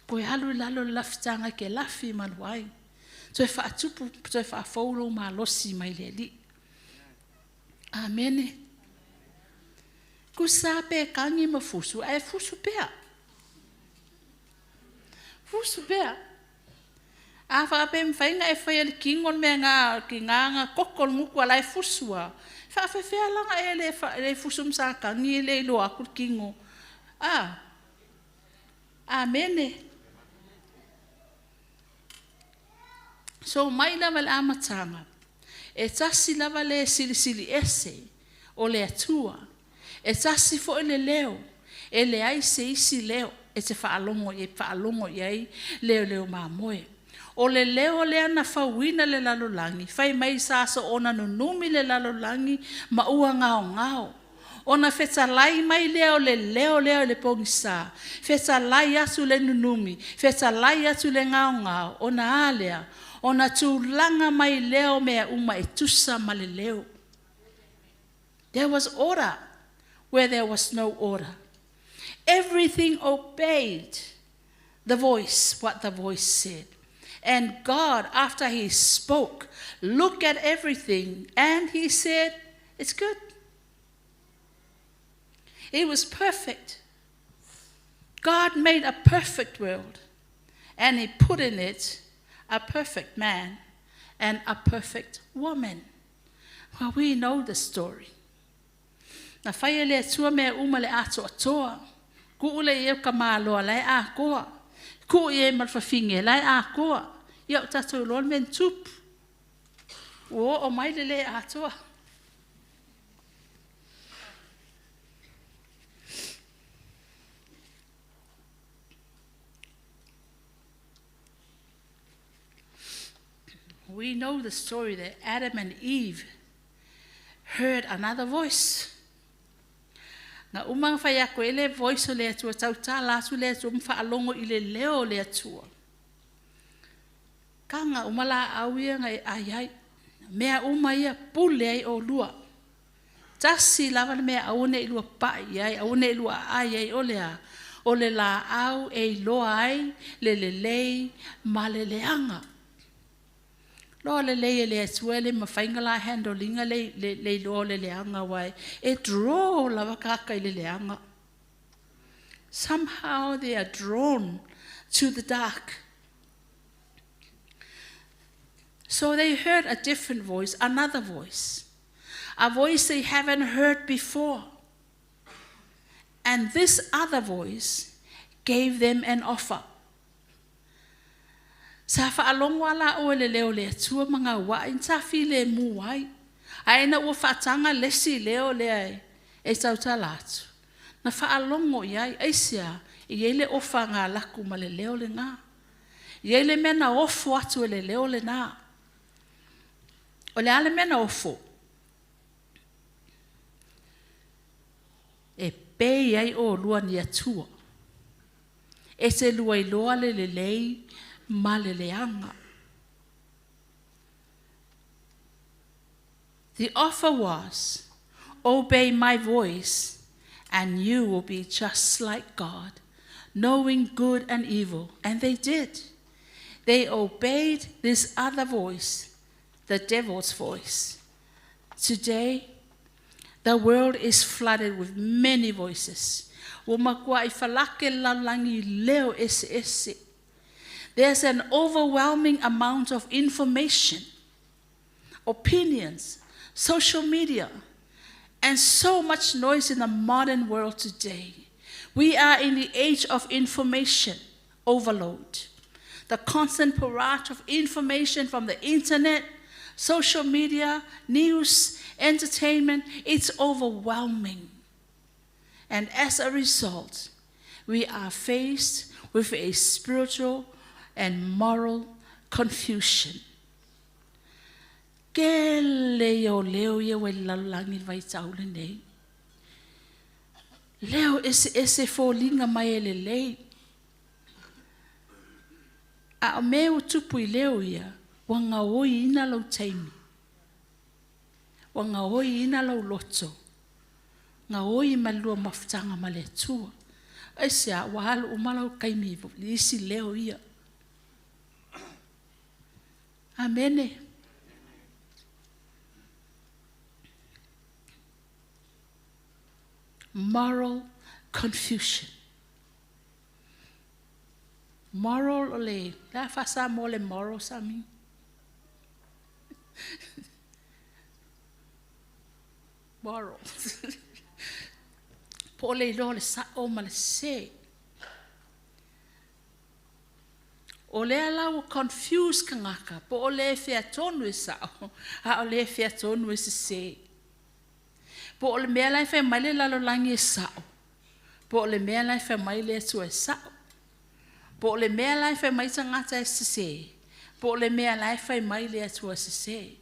toe alu i lalo le lafitaga e te lafi malu ai. Toe faatupu, toe faafou lou malosi mai le Alii. Amene. Tusa pe tagi ma fusu, ae fusu pea. Fusu pea. A faapea e mafai ona e faia le tino le mea na ki ngā koko le gutu a la e fusu a. Faafefea la ona e le, le fusu ma Satani e le iloa atu le tino. A. Amene. So mai lava le amataga, e tasi lava le silisili ese o le Atua. E tasi foi le leo, e leai se isi leo e te faalogo i ai, faalogo i ai leoleo mamoe. O le leo lea na fauina le lalolagi, fai mai sa soona nunumi le lalolagi ma ua gaogao. Ona fetalai mai lea o le leo lea i le pogisa, fetalai atu le nunumi, fetalai atu le gaogao, ona a lea? Ona tulaga mai lea o mea uma e tusa ma le leo. There was order where there was no order. Everything obeyed the voice, what the voice said. And God, after he spoke, looked at everything and he said, it's good. It was perfect. God made a perfect world and he put in it a perfect man and a perfect woman. Well, we know the story. Na fai e le Atua mea uma le atoatoa. Tuu le i ai o ka maloa la e atoa. Tuu i ai ma le fafine la e atoa. Ia o tatou iloa le mea na tupu. Ua oo mai le le atoa. We know the story that Adam and Eve heard another voice. Na uma nga whai ako ele voice o le atua, tautala atu le atua, mwhaalongo i le leo le atua. Ka nga uma la au ia nga e ai ai. Mea uma ia pule ai o lua. Tasi lava le mea au ne i lua pai ai, au ne i lua ai ai o le a. O le la au e iloa ai, le lelei ma le leanga. Loa le lei e le atua le mawhainga la handlinga le, le, le iloa le leanga wai. E draw lava kaka i le leanga. Somehow they are drawn to the dark. So they heard a different voice, another voice, a voice they haven't heard before. And this other voice gave them an offer. Sa whaalongo ala o le leo le atua ma ngā wā in sa file mu ai. Ae na ua whaatanga lesi leo lea e, e tautala atu. Na whaalongo i ai, aisia, i ele ofa ngā laku ma le leo le ngā. I ele mea na ofo atu e le leo le nā. O le ale mea na ofo. E pei ai o lua ni atua. E te lua iloa le lelei ma le leanga. The offer was, obey my voice, and you will be just like God, knowing good and evil. And they did. They obeyed this other voice, the devil's voice. Today, the world is flooded with many voices. Ua makua i falake lalangi leo ese ese. There's an overwhelming amount of information, opinions, social media, and so much noise in the modern world today. We are in the age of information overload. The constant barrage of information from the internet, social media, news, entertainment, it's overwhelming. And as a result, we are faced with a spiritual and moral confusion. Ke le o leo ia we lalangi vai tau le nei. Leo ese ese fōlinga mai e le lei. A o me o tupu i leo ia, wa ngā oi ina lau taimi. Wa ngā oi ina lau loto. Ngā oi ma lua mafutanga ma le atua. Ai se a wa alu o malau kaimi i isi leo ia. Amene. Moral confusion. Moral o le, la fasa mo le moral sa mi. Moral. Po le iloa le sa o ma le se. O lea la ua confuse kangaka, po o le fea tonu e sao, a o le fea tonu e se. Po o le mea lai whai mai le lalolangi e sao. Po o le mea lai whai mai le atua e sao. Po o le mea lai whai mai tangata e sese. Po o le mea lai whai mai le atua e sese.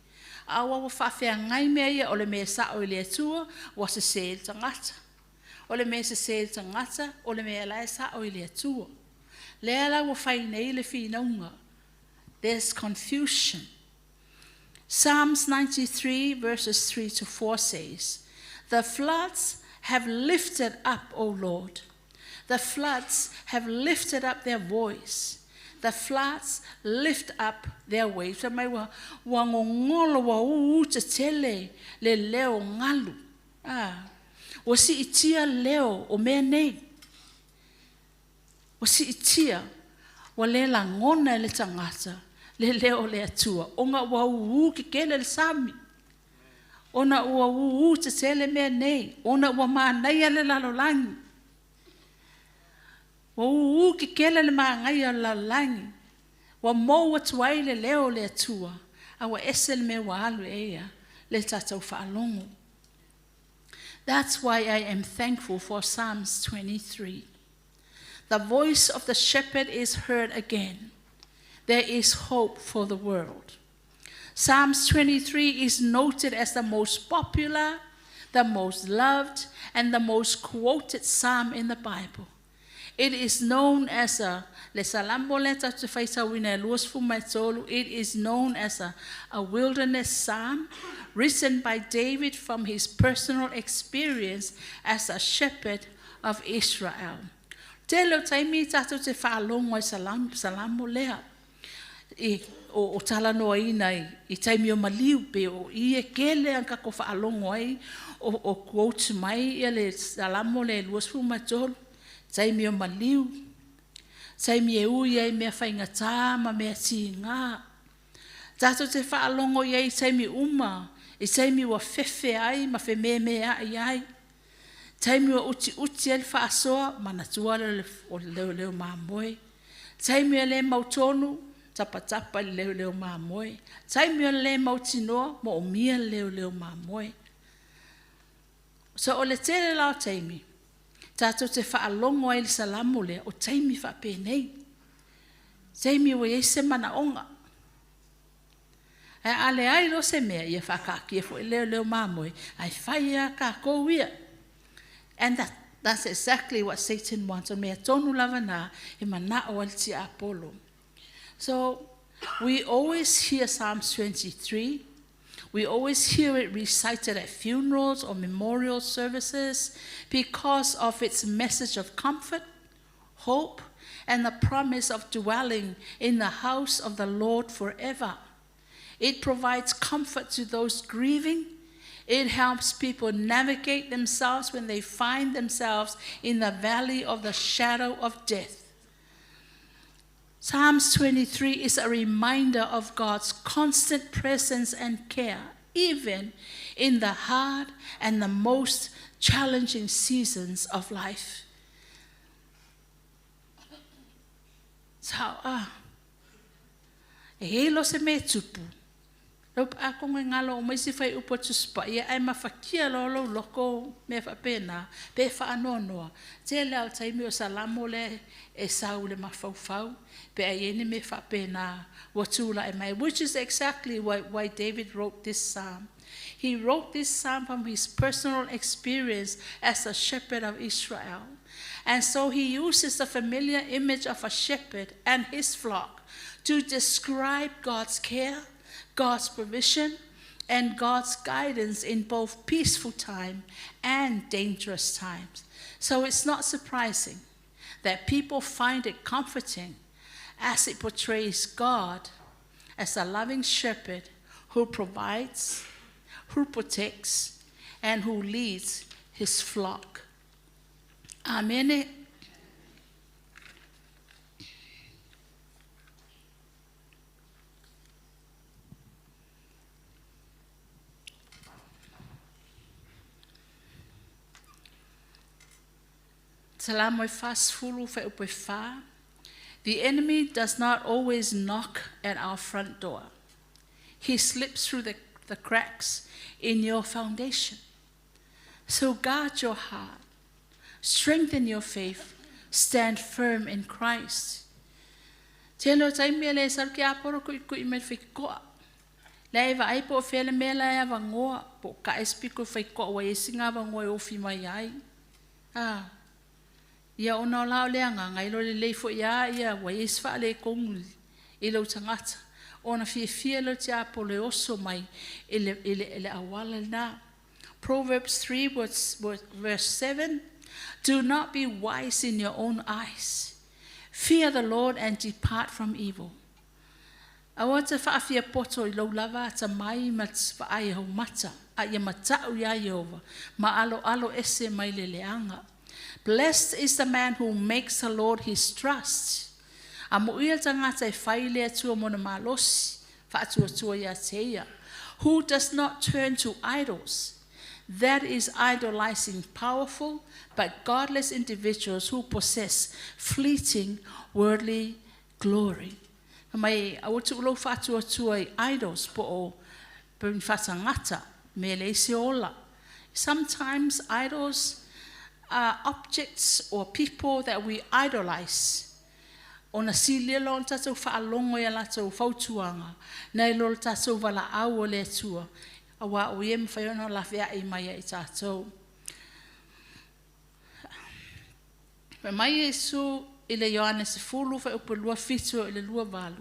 A ua ua whaawhea ngai mea ia o le mea sao i le atua, ua sese le tangata. O le mea sese le tangata, o le mea lai sao i le atua. Lea la ua whai nei le whinaunga. There's confusion. Psalms 93 verses 3 to 4 says, The floods have lifted up, O Lord. The floods have lifted up their voice. The floods lift up their waves. Fa mai ua, ua ngongolo ua uu te tele le leo ngalu. Ah, ua si itia leo o mea nei. Ua si itia, ua le langona e le tangata, le leo le atua. Onga ua uu ke kele le sami. Ona ua uu te tele mea nei. Ona ua mānaia le lalolangi. Ua uu ke kele le māngaia le lalolangi. Ua mou atu ai le leo le atua. A ua ese le mea ua alu e ia le tātou whaalongo. That's why I am thankful for Psalms 23. The voice of the shepherd is heard again. There is hope for the world. Psalms 23 is noted as the most popular, the most loved, and the most quoted psalm in the Bible. It is known as a, le salamo lea tatou te faitauina e 23, it is known as a wilderness psalm written by David from his personal experience as a shepherd of Israel. Tele o taimi tatou te faalogo ai salam, salamo lea. I, o talanoaina i taimi o maliu pe o i e kele ang kako faalogo ai o quote mai ia le salamo le 23 taimi o maliu taimi e ui ai mea faigata ma mea tiga. Tatou te faalogo i ai i taimi uma, i taimi ua fefe ai ma fememeai ai. Taimi ua utiuti ai le faasoa, manatua lea o le leoleo mamoe. Taimi e le mautonu, tapatapa i le leoleo mamoe. Taimi o le le mautinoa, moomia le leoleo mamoe. So o le tele la o taimi, tatou te faalogo ai i le salamo lea, o taimi faapenei. Taimi ua iai se manaoga. Ae a leai loa se mea, ia faakaatia foi le leoleo mamoe, ae fai lava tatou ia. And that's exactly what Satan wants. O mea tonu lava na, e manao ai le tiapolo. So, we always hear Psalms 23. We always hear it recited at funerals or memorial services because of its message of comfort, hope, and the promise of dwelling in the house of the Lord forever. It provides comfort to those grieving. It helps people navigate themselves when they find themselves in the valley of the shadow of death. Psalms 23 is a reminder of God's constant presence and care, even in the hard and the most challenging seasons of life. So, e hei lo se me tupu. Lau pa akonga ngalo o mai si fai upo tu spa ia ai mafakia lo lo loko me whapena pe wha anoa noa. Te leo taimi o salamo le e sau le mafaufau pe ai ene me whapena wa tūla e mai, which is exactly why David wrote this psalm. He wrote this psalm from his personal experience as a shepherd of Israel. And so he uses the familiar image of a shepherd and his flock to describe God's care, God's provision, and God's guidance in both peaceful time and dangerous times. So it's not surprising that people find it comforting as it portrays God as a loving shepherd who provides, who protects, and who leads his flock. Amen. Salamo e 40 fa upo e fa. The enemy does not always knock at our front door. He slips through the cracks in your foundation. So guard your heart, strengthen your faith, stand firm in Christ. Te leo taimi ele saru ki aporo kui kui me whikoa. Le e vaai po whele mea la e awangoa, po ka espiko whikoa wa esi ngā wangoa e ofi mai ai. Ah. Ia ona o lao lea ngā ngai lo le leifo ia ia wa esi wha le kongu i lau tangata. Ona fia fia lo te apo le oso mai e le awala nā. Proverbs 3 verse 7, do not be wise in your own eyes. Fear the Lord and depart from evil. Aua te whaafia poto i lau lava ata mai ma te whaai hau mata, a ia matau ia Iehova, ma alo alo ese mai le leanga. Blessed is the man who makes the Lord his trust. A mo ia tangata e whai le atua mona malosi, whaatua tua ia te ia, who does not turn to idols. That is idolizing powerful but godless individuals who possess fleeting worldly glory. Mai aua tu lau whaatua tua i idols po o whatangata me le isi ola. Sometimes idols are objects or people that we idolize. Ona silia loa ona tatou faalogo ia latou fautuaga, nai lo le tatou valaau o le Atua, auā o ia e mafai ona laveai mai ia i tatou. Fai mai Iesu i le Ioane 10 fuaiupu 27 i le 28,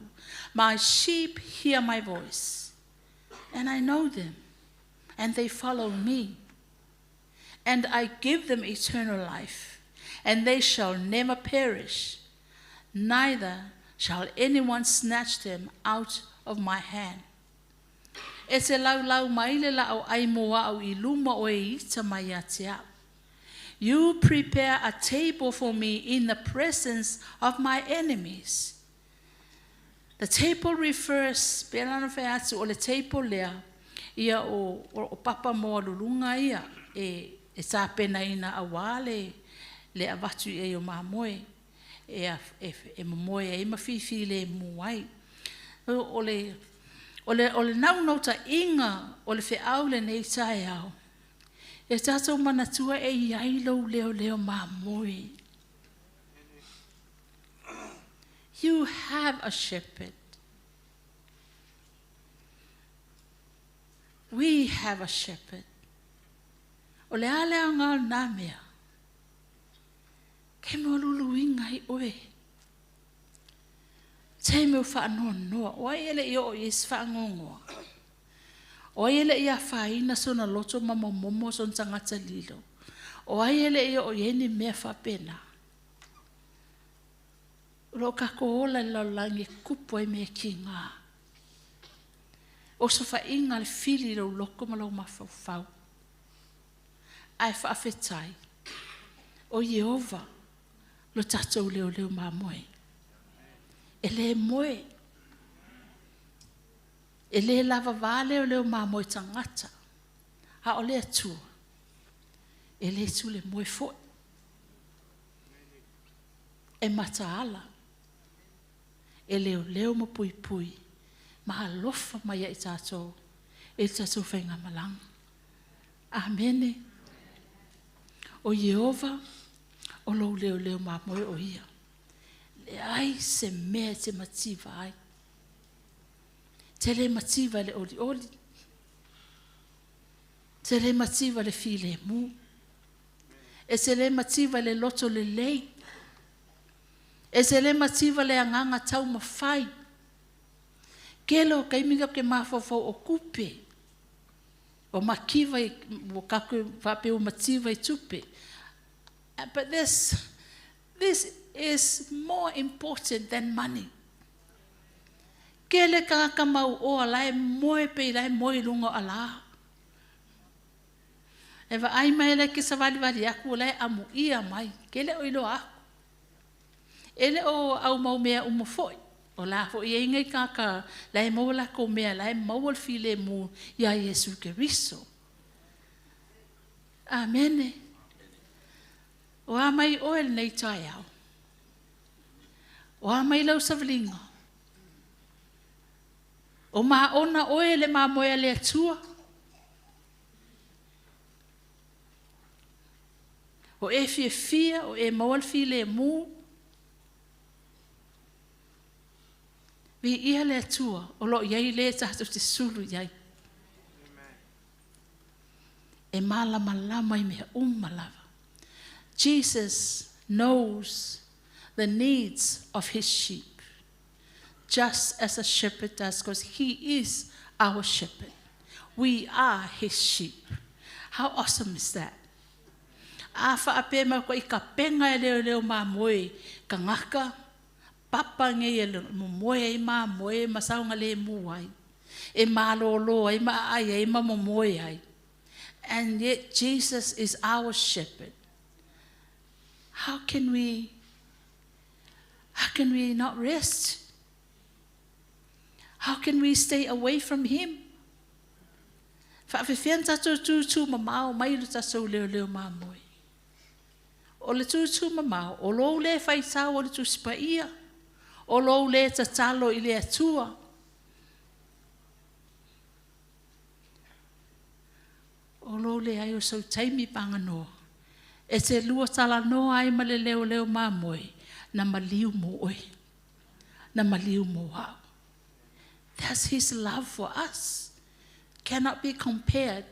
"My sheep hear my voice, and I know them, and they follow me. And I give them eternal life, and they shall never perish, neither shall anyone snatch them out of my hand." E te laulau mai le laau ai mo au i luma o e ita mai ia te au. You prepare a table for me in the presence of my enemies. The table refers, pe lana whai atu, o le table lea, ia o papa mo lulunga ia, e tāpena ina auā le avatu i e o mamoe, e momoe ai ma fifi le mu ai. O le naunau inga o le feau lenei taeao, e tatou manatua e i ai lou leoleo mamoe. You have a shepherd. We have a shepherd. O le ale o ngā nā mea. Ke mo lulu inga i oe. Te mea wha noa. O ai ele i o i es wha ngongoa. O ai ele i a whaina sona loto ma momomo son tangata lilo. O ai ele i o i eni mea whapena. O lo ka ko ola le lalagi kupu ai mea ki ngā. O so whainga le fili lau loko ma lau mafaufau. Ai whaafetai. O Iehova lo tatou leo leo mamoe. E le moe. E le lava vā leo leo mamoe tangata. A o le atua. E le tu le moe foi. E mataala. E leo leo ma pui pui. Ma alofa mai ai tātou. E tātou whainga malanga. Amene. O Iehova, o lou leo leo mamoe o ia. Le ai se mea te mativa ai. Te le mativa le oli oli. Te le mativa le file mu. E te le mativa le loto le lei. E te le mativa le anganga tau mawhai. Kelo kai minga ke mafofo o kupe. O makiva i, o kaku wape o mativa i tupe. But this is more important than money. Ke le kaka mau o ala e moe pe ila e moe lunga ala. E va ai mai le ke sa vali vali aku la e amu ia mai. Ke le o ilo aku. E le o au mau mea umo foi. O la fo i ngai kaka la e mau la ko mea la e mau al file mu ia Yesu Kristo. Amene. O a mai o el nei tai au. O a mai lau savlinga. O ma ona oe le ma moe le atua. O e fia fia, o e mau al file mu. Vi ia le atua, o lo iai le tātou te sulu iai. E malama lama i mea uma lava. Jesus knows the needs of his sheep, just as a shepherd does, because he is our shepherd. We are his sheep. How awesome is that? A whaape mau ko i ka penga e leo leo mā moe, ka ngaka, papa ngei e mo moe ai mā moe, ma saunga le mu ai. E mālolo ai, ma ai ai, ma mo moe ai. And yet Jesus is our shepherd. How can we not rest? How can we stay away from him? Whaafewhian tātou tūtū mamao mai le tātou leo leo mā moe. O le tūtū mamao, o lou le whaitau o le tūsipa ia. O lou le tatalo i le atua. O lou le ai o sau taimi panganoa. E te lua tala noa ai ma le leo leo mā moe, na maliu mo oe. Na maliu mo au. That's his love for us. Cannot be compared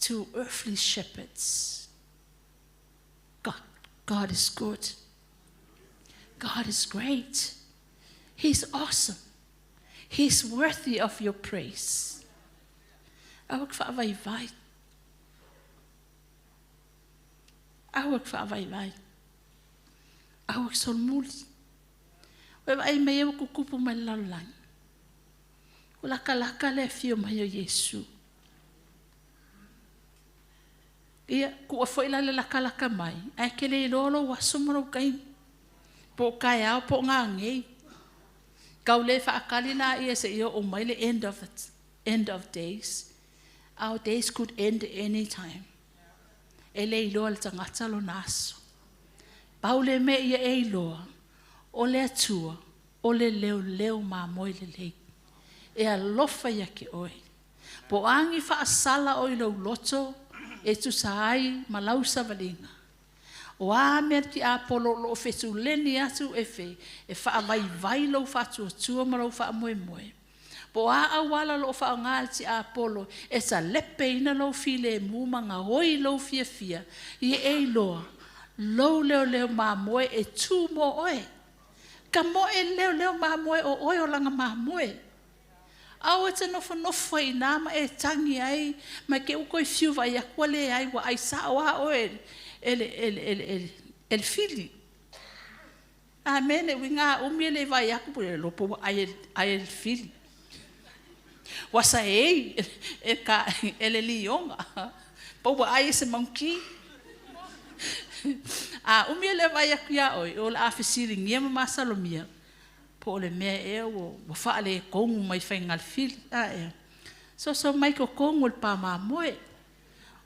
to earthly shepherds. God is good. God is great. He's awesome. He's worthy of your praise. Aua ke faavaivai. Aua ke faavaivai. Aua ke solomuli. Oe vaai mai e ua kukupu mai le lalolagi. Ua lakalaka le afio mai o Iesu. Ia, kuua foi la le lakalaka mai, ae e te le iloa lou aso ma lou taimi. Po o taeao po o gagei. Tau le faatali laia seia oo mai le end of, end of days. Our days could end any time. E le iloa e le tagata lona aso. Pau le mea ia e iloa, o le Atua, o le leoleo mamoe lelei. E alofa ia te oe. Po o a ni faasala o i lou loto e tusa ai ma lau savaliga. O a mea tiapolo o lo o fetuleni atu e fe, e faavaivai lou faatuatua ma lou faamoemoe. Po o a auala o lo o faaaoga e le tiapolo e talepeina lou filemu ma gaoi lou fiafia, ia e iloa, lou leoleo mamoe e tu mo oe. Ka moe le leoleo mamoe o oe o lana mamoe. Aua e te nofonofo ai i ina ma e tagi ai, ma te i ua toe fiu vaai atu ua leai, ua ai sao lava oe e le, e le, e le, e le, e le fili. Amene, uiga a umi e le i vaai atu, ua le iloa po ua ai e le fili. Ua saei e, ka, e le lioga, po ua ai e se maunki. A umi e le vaai atu iā oe, o le a fesiligia ma masalomia, po o le mea ea ua faaletonu mai faiga fili. A ea. Soso mai totonu o le pāmamoe.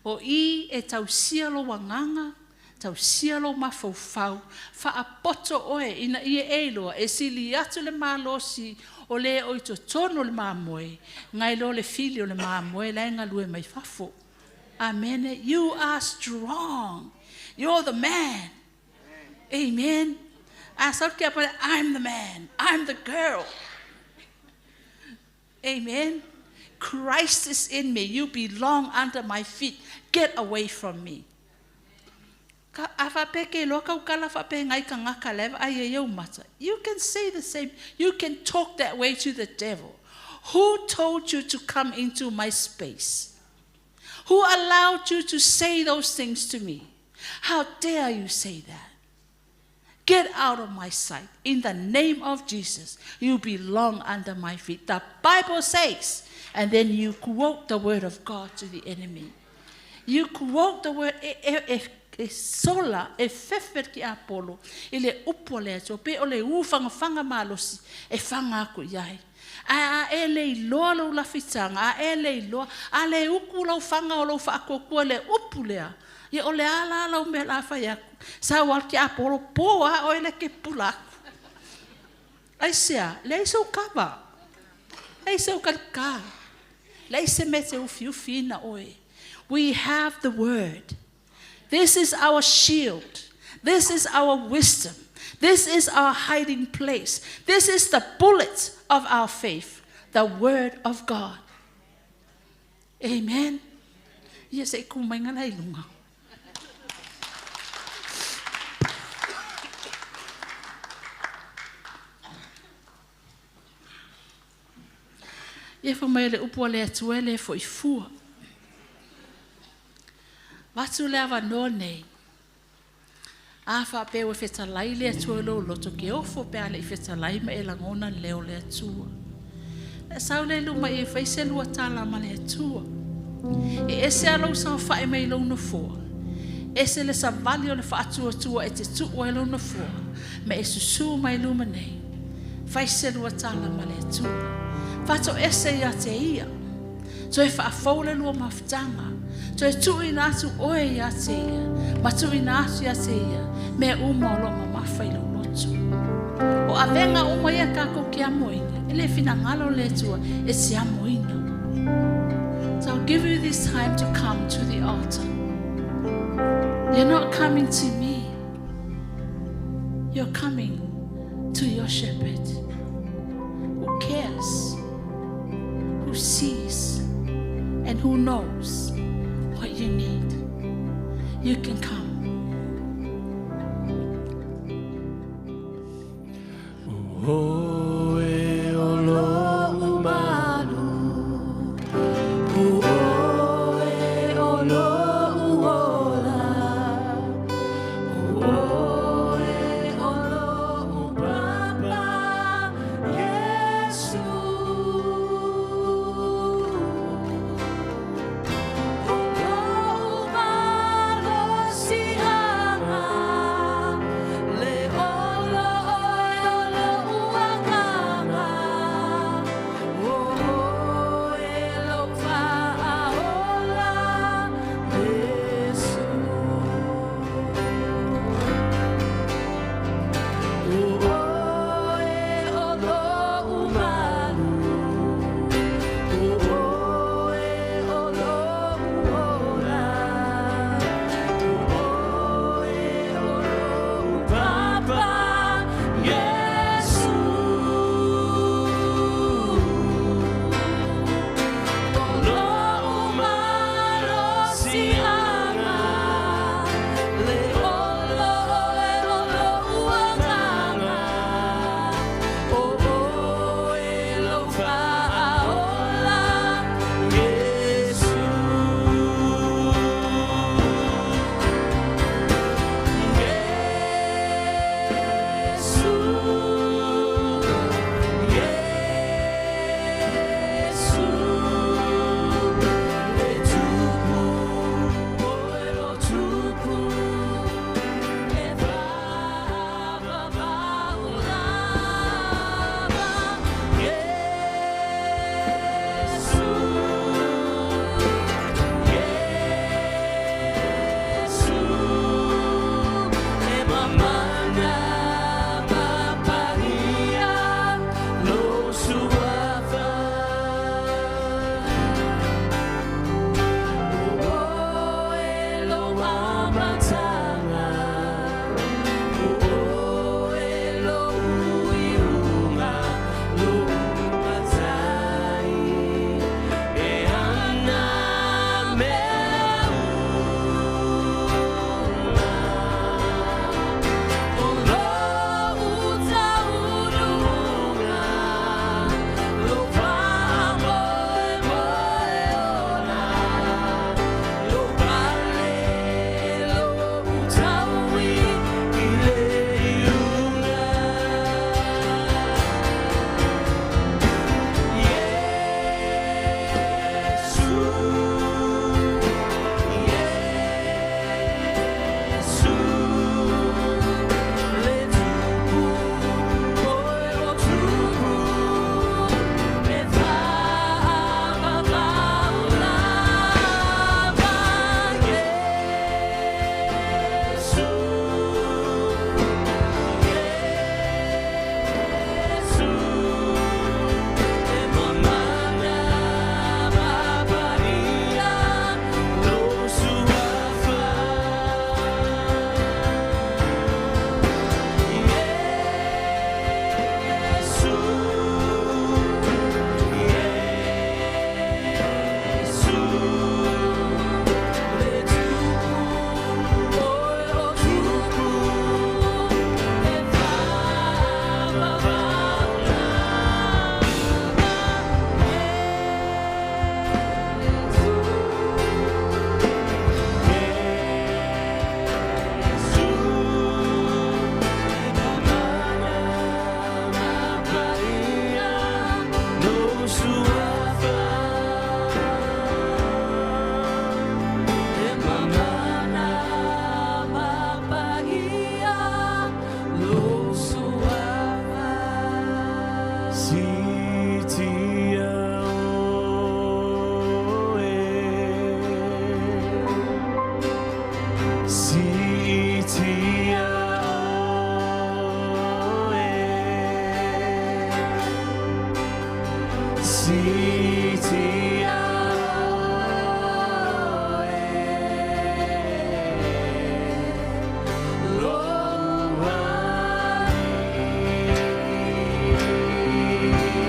O i e tausia lou agaga, tausia lou mafaufau, faapoto oe ina ia e iloa e sili atu le malosi o le o i totonu o le mamoe, nai lo le fili o le mamoe la e galue mai fafo. Amen. You are strong. You're the man. Amen. A sau ke apa, I'm the man. I'm the girl. Amen. Christ is in me. You belong under my feet. Get away from me. Ka a faapea ke iloa kau tala faapea i tagata la e vaai ai i ou mata. You can say the same. You can talk that way to the devil. Who told you to come into my space? Who allowed you to say those things to me? How dare you say that? Get out of my sight. In the name of Jesus, you belong under my feet. The Bible says, and then you quote the word of God to the enemy. You quote the word, e, e, e, e sola, e fefe le tiapolo, i le upu a le Atua, pe o le ufagafaga malosi, e faga aku i ai. Ae a e le iloa lou lafitaga, a e le iloa, a le uku lau faga o lou faatuatua i le upu lea, ia o le a la lau mea o le a fai atu? Sau lava le tiapolo, po lava oe lea e te pupula atu. Aisea? Leai sou kava. Leai sou kalikā. Leai se mea e te ufiufiina oe. We have the word. This is our shield. This is our wisdom. This is our hiding place. This is the bullet of our faith, the word of God. Amen. Ia se i ku mai ngala i lunga. Ia fai mai o le upu a le Atua e le foi fua. Avatu le avanoa nei. A faapea ua fetalai le Atua i lou loto, ke ofo pe a le i fetalai ma e lagona le leo o le Atua. Na sau lea i luma i e fai se lua tala ma le Atua. E ese a lou saofai mai lou nofoa. Ese le savali o le faatuatua e te tuu ai lou nofoa, ma e susū mai luma nei. Fai se lua tala ma le Atua. Faatoese ia te Ia. Toe faafou le lua mafutaga. Toe tuuina atu oe ia te Ia, ma tuuina atu ia te Ia mea uma o lo o mamafa i lou loto. O avega uma ia tatou te amoina, e le finagalo le Atua e te amoina. So I'll give you this time to come to the altar. You're not coming to me. You're coming to your shepherd. who cares, who sees, and who knows what you need. You can come. O e o lo malu O e o lo ola O e o lo papa Yesu O malo sianga Le olo oe o lo uakanga O e lo whaaola Yesu O e o lo umalu O e o lo uola O e o lo papa Yesu O lo umalo sianga Le olo e o lo uakanga O e lo whaaola Yesu Yesu Yesu Le tupu o e lo tupu E whaawawaulava Yesu Yesu E mamana mapaia Lo suafa O e lo amatanga O e lo uiunga Lo matai E ana mea O lo utaunuga Lo whaamoe moe ola Lo pale lo utaui I le iunga Yesu Yesu Le tupu o e o tupu E whaavawaulava Yesu Yesu E mamana mapaia Lo suafa Yesu Yesu Le tupu o e o tupu E whaavawaulava Sitia oe Sitia oe Sitia oe Lo ai.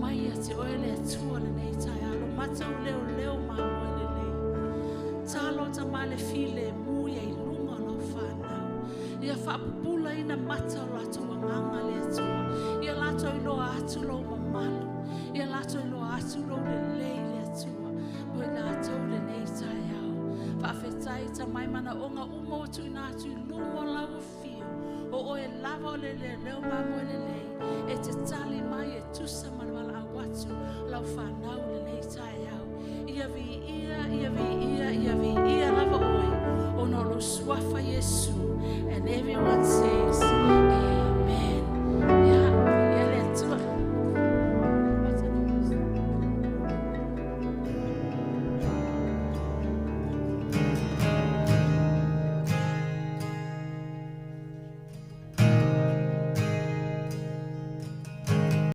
mai ia te oe le Atua lenei taeao, lo matou leoleo mamoe lelei. Talo tama le filemu ia i luga o lau whanau. Ia faapupulaina mata o latou agaga le Atua. Ia latou iloa atu lou mamalu. Ia latou iloa atu lou lelei le Atua. Mo i latou lenei taeao. Faafetai tamai manaoga uma ua tuuina atu i luma o lau afio. O oe lava o le leoleo mamoe lelei. E te tali mai e tusa ma le valaau atu lau whanau lenei taeao. Ia viia, ia viia, ia viia.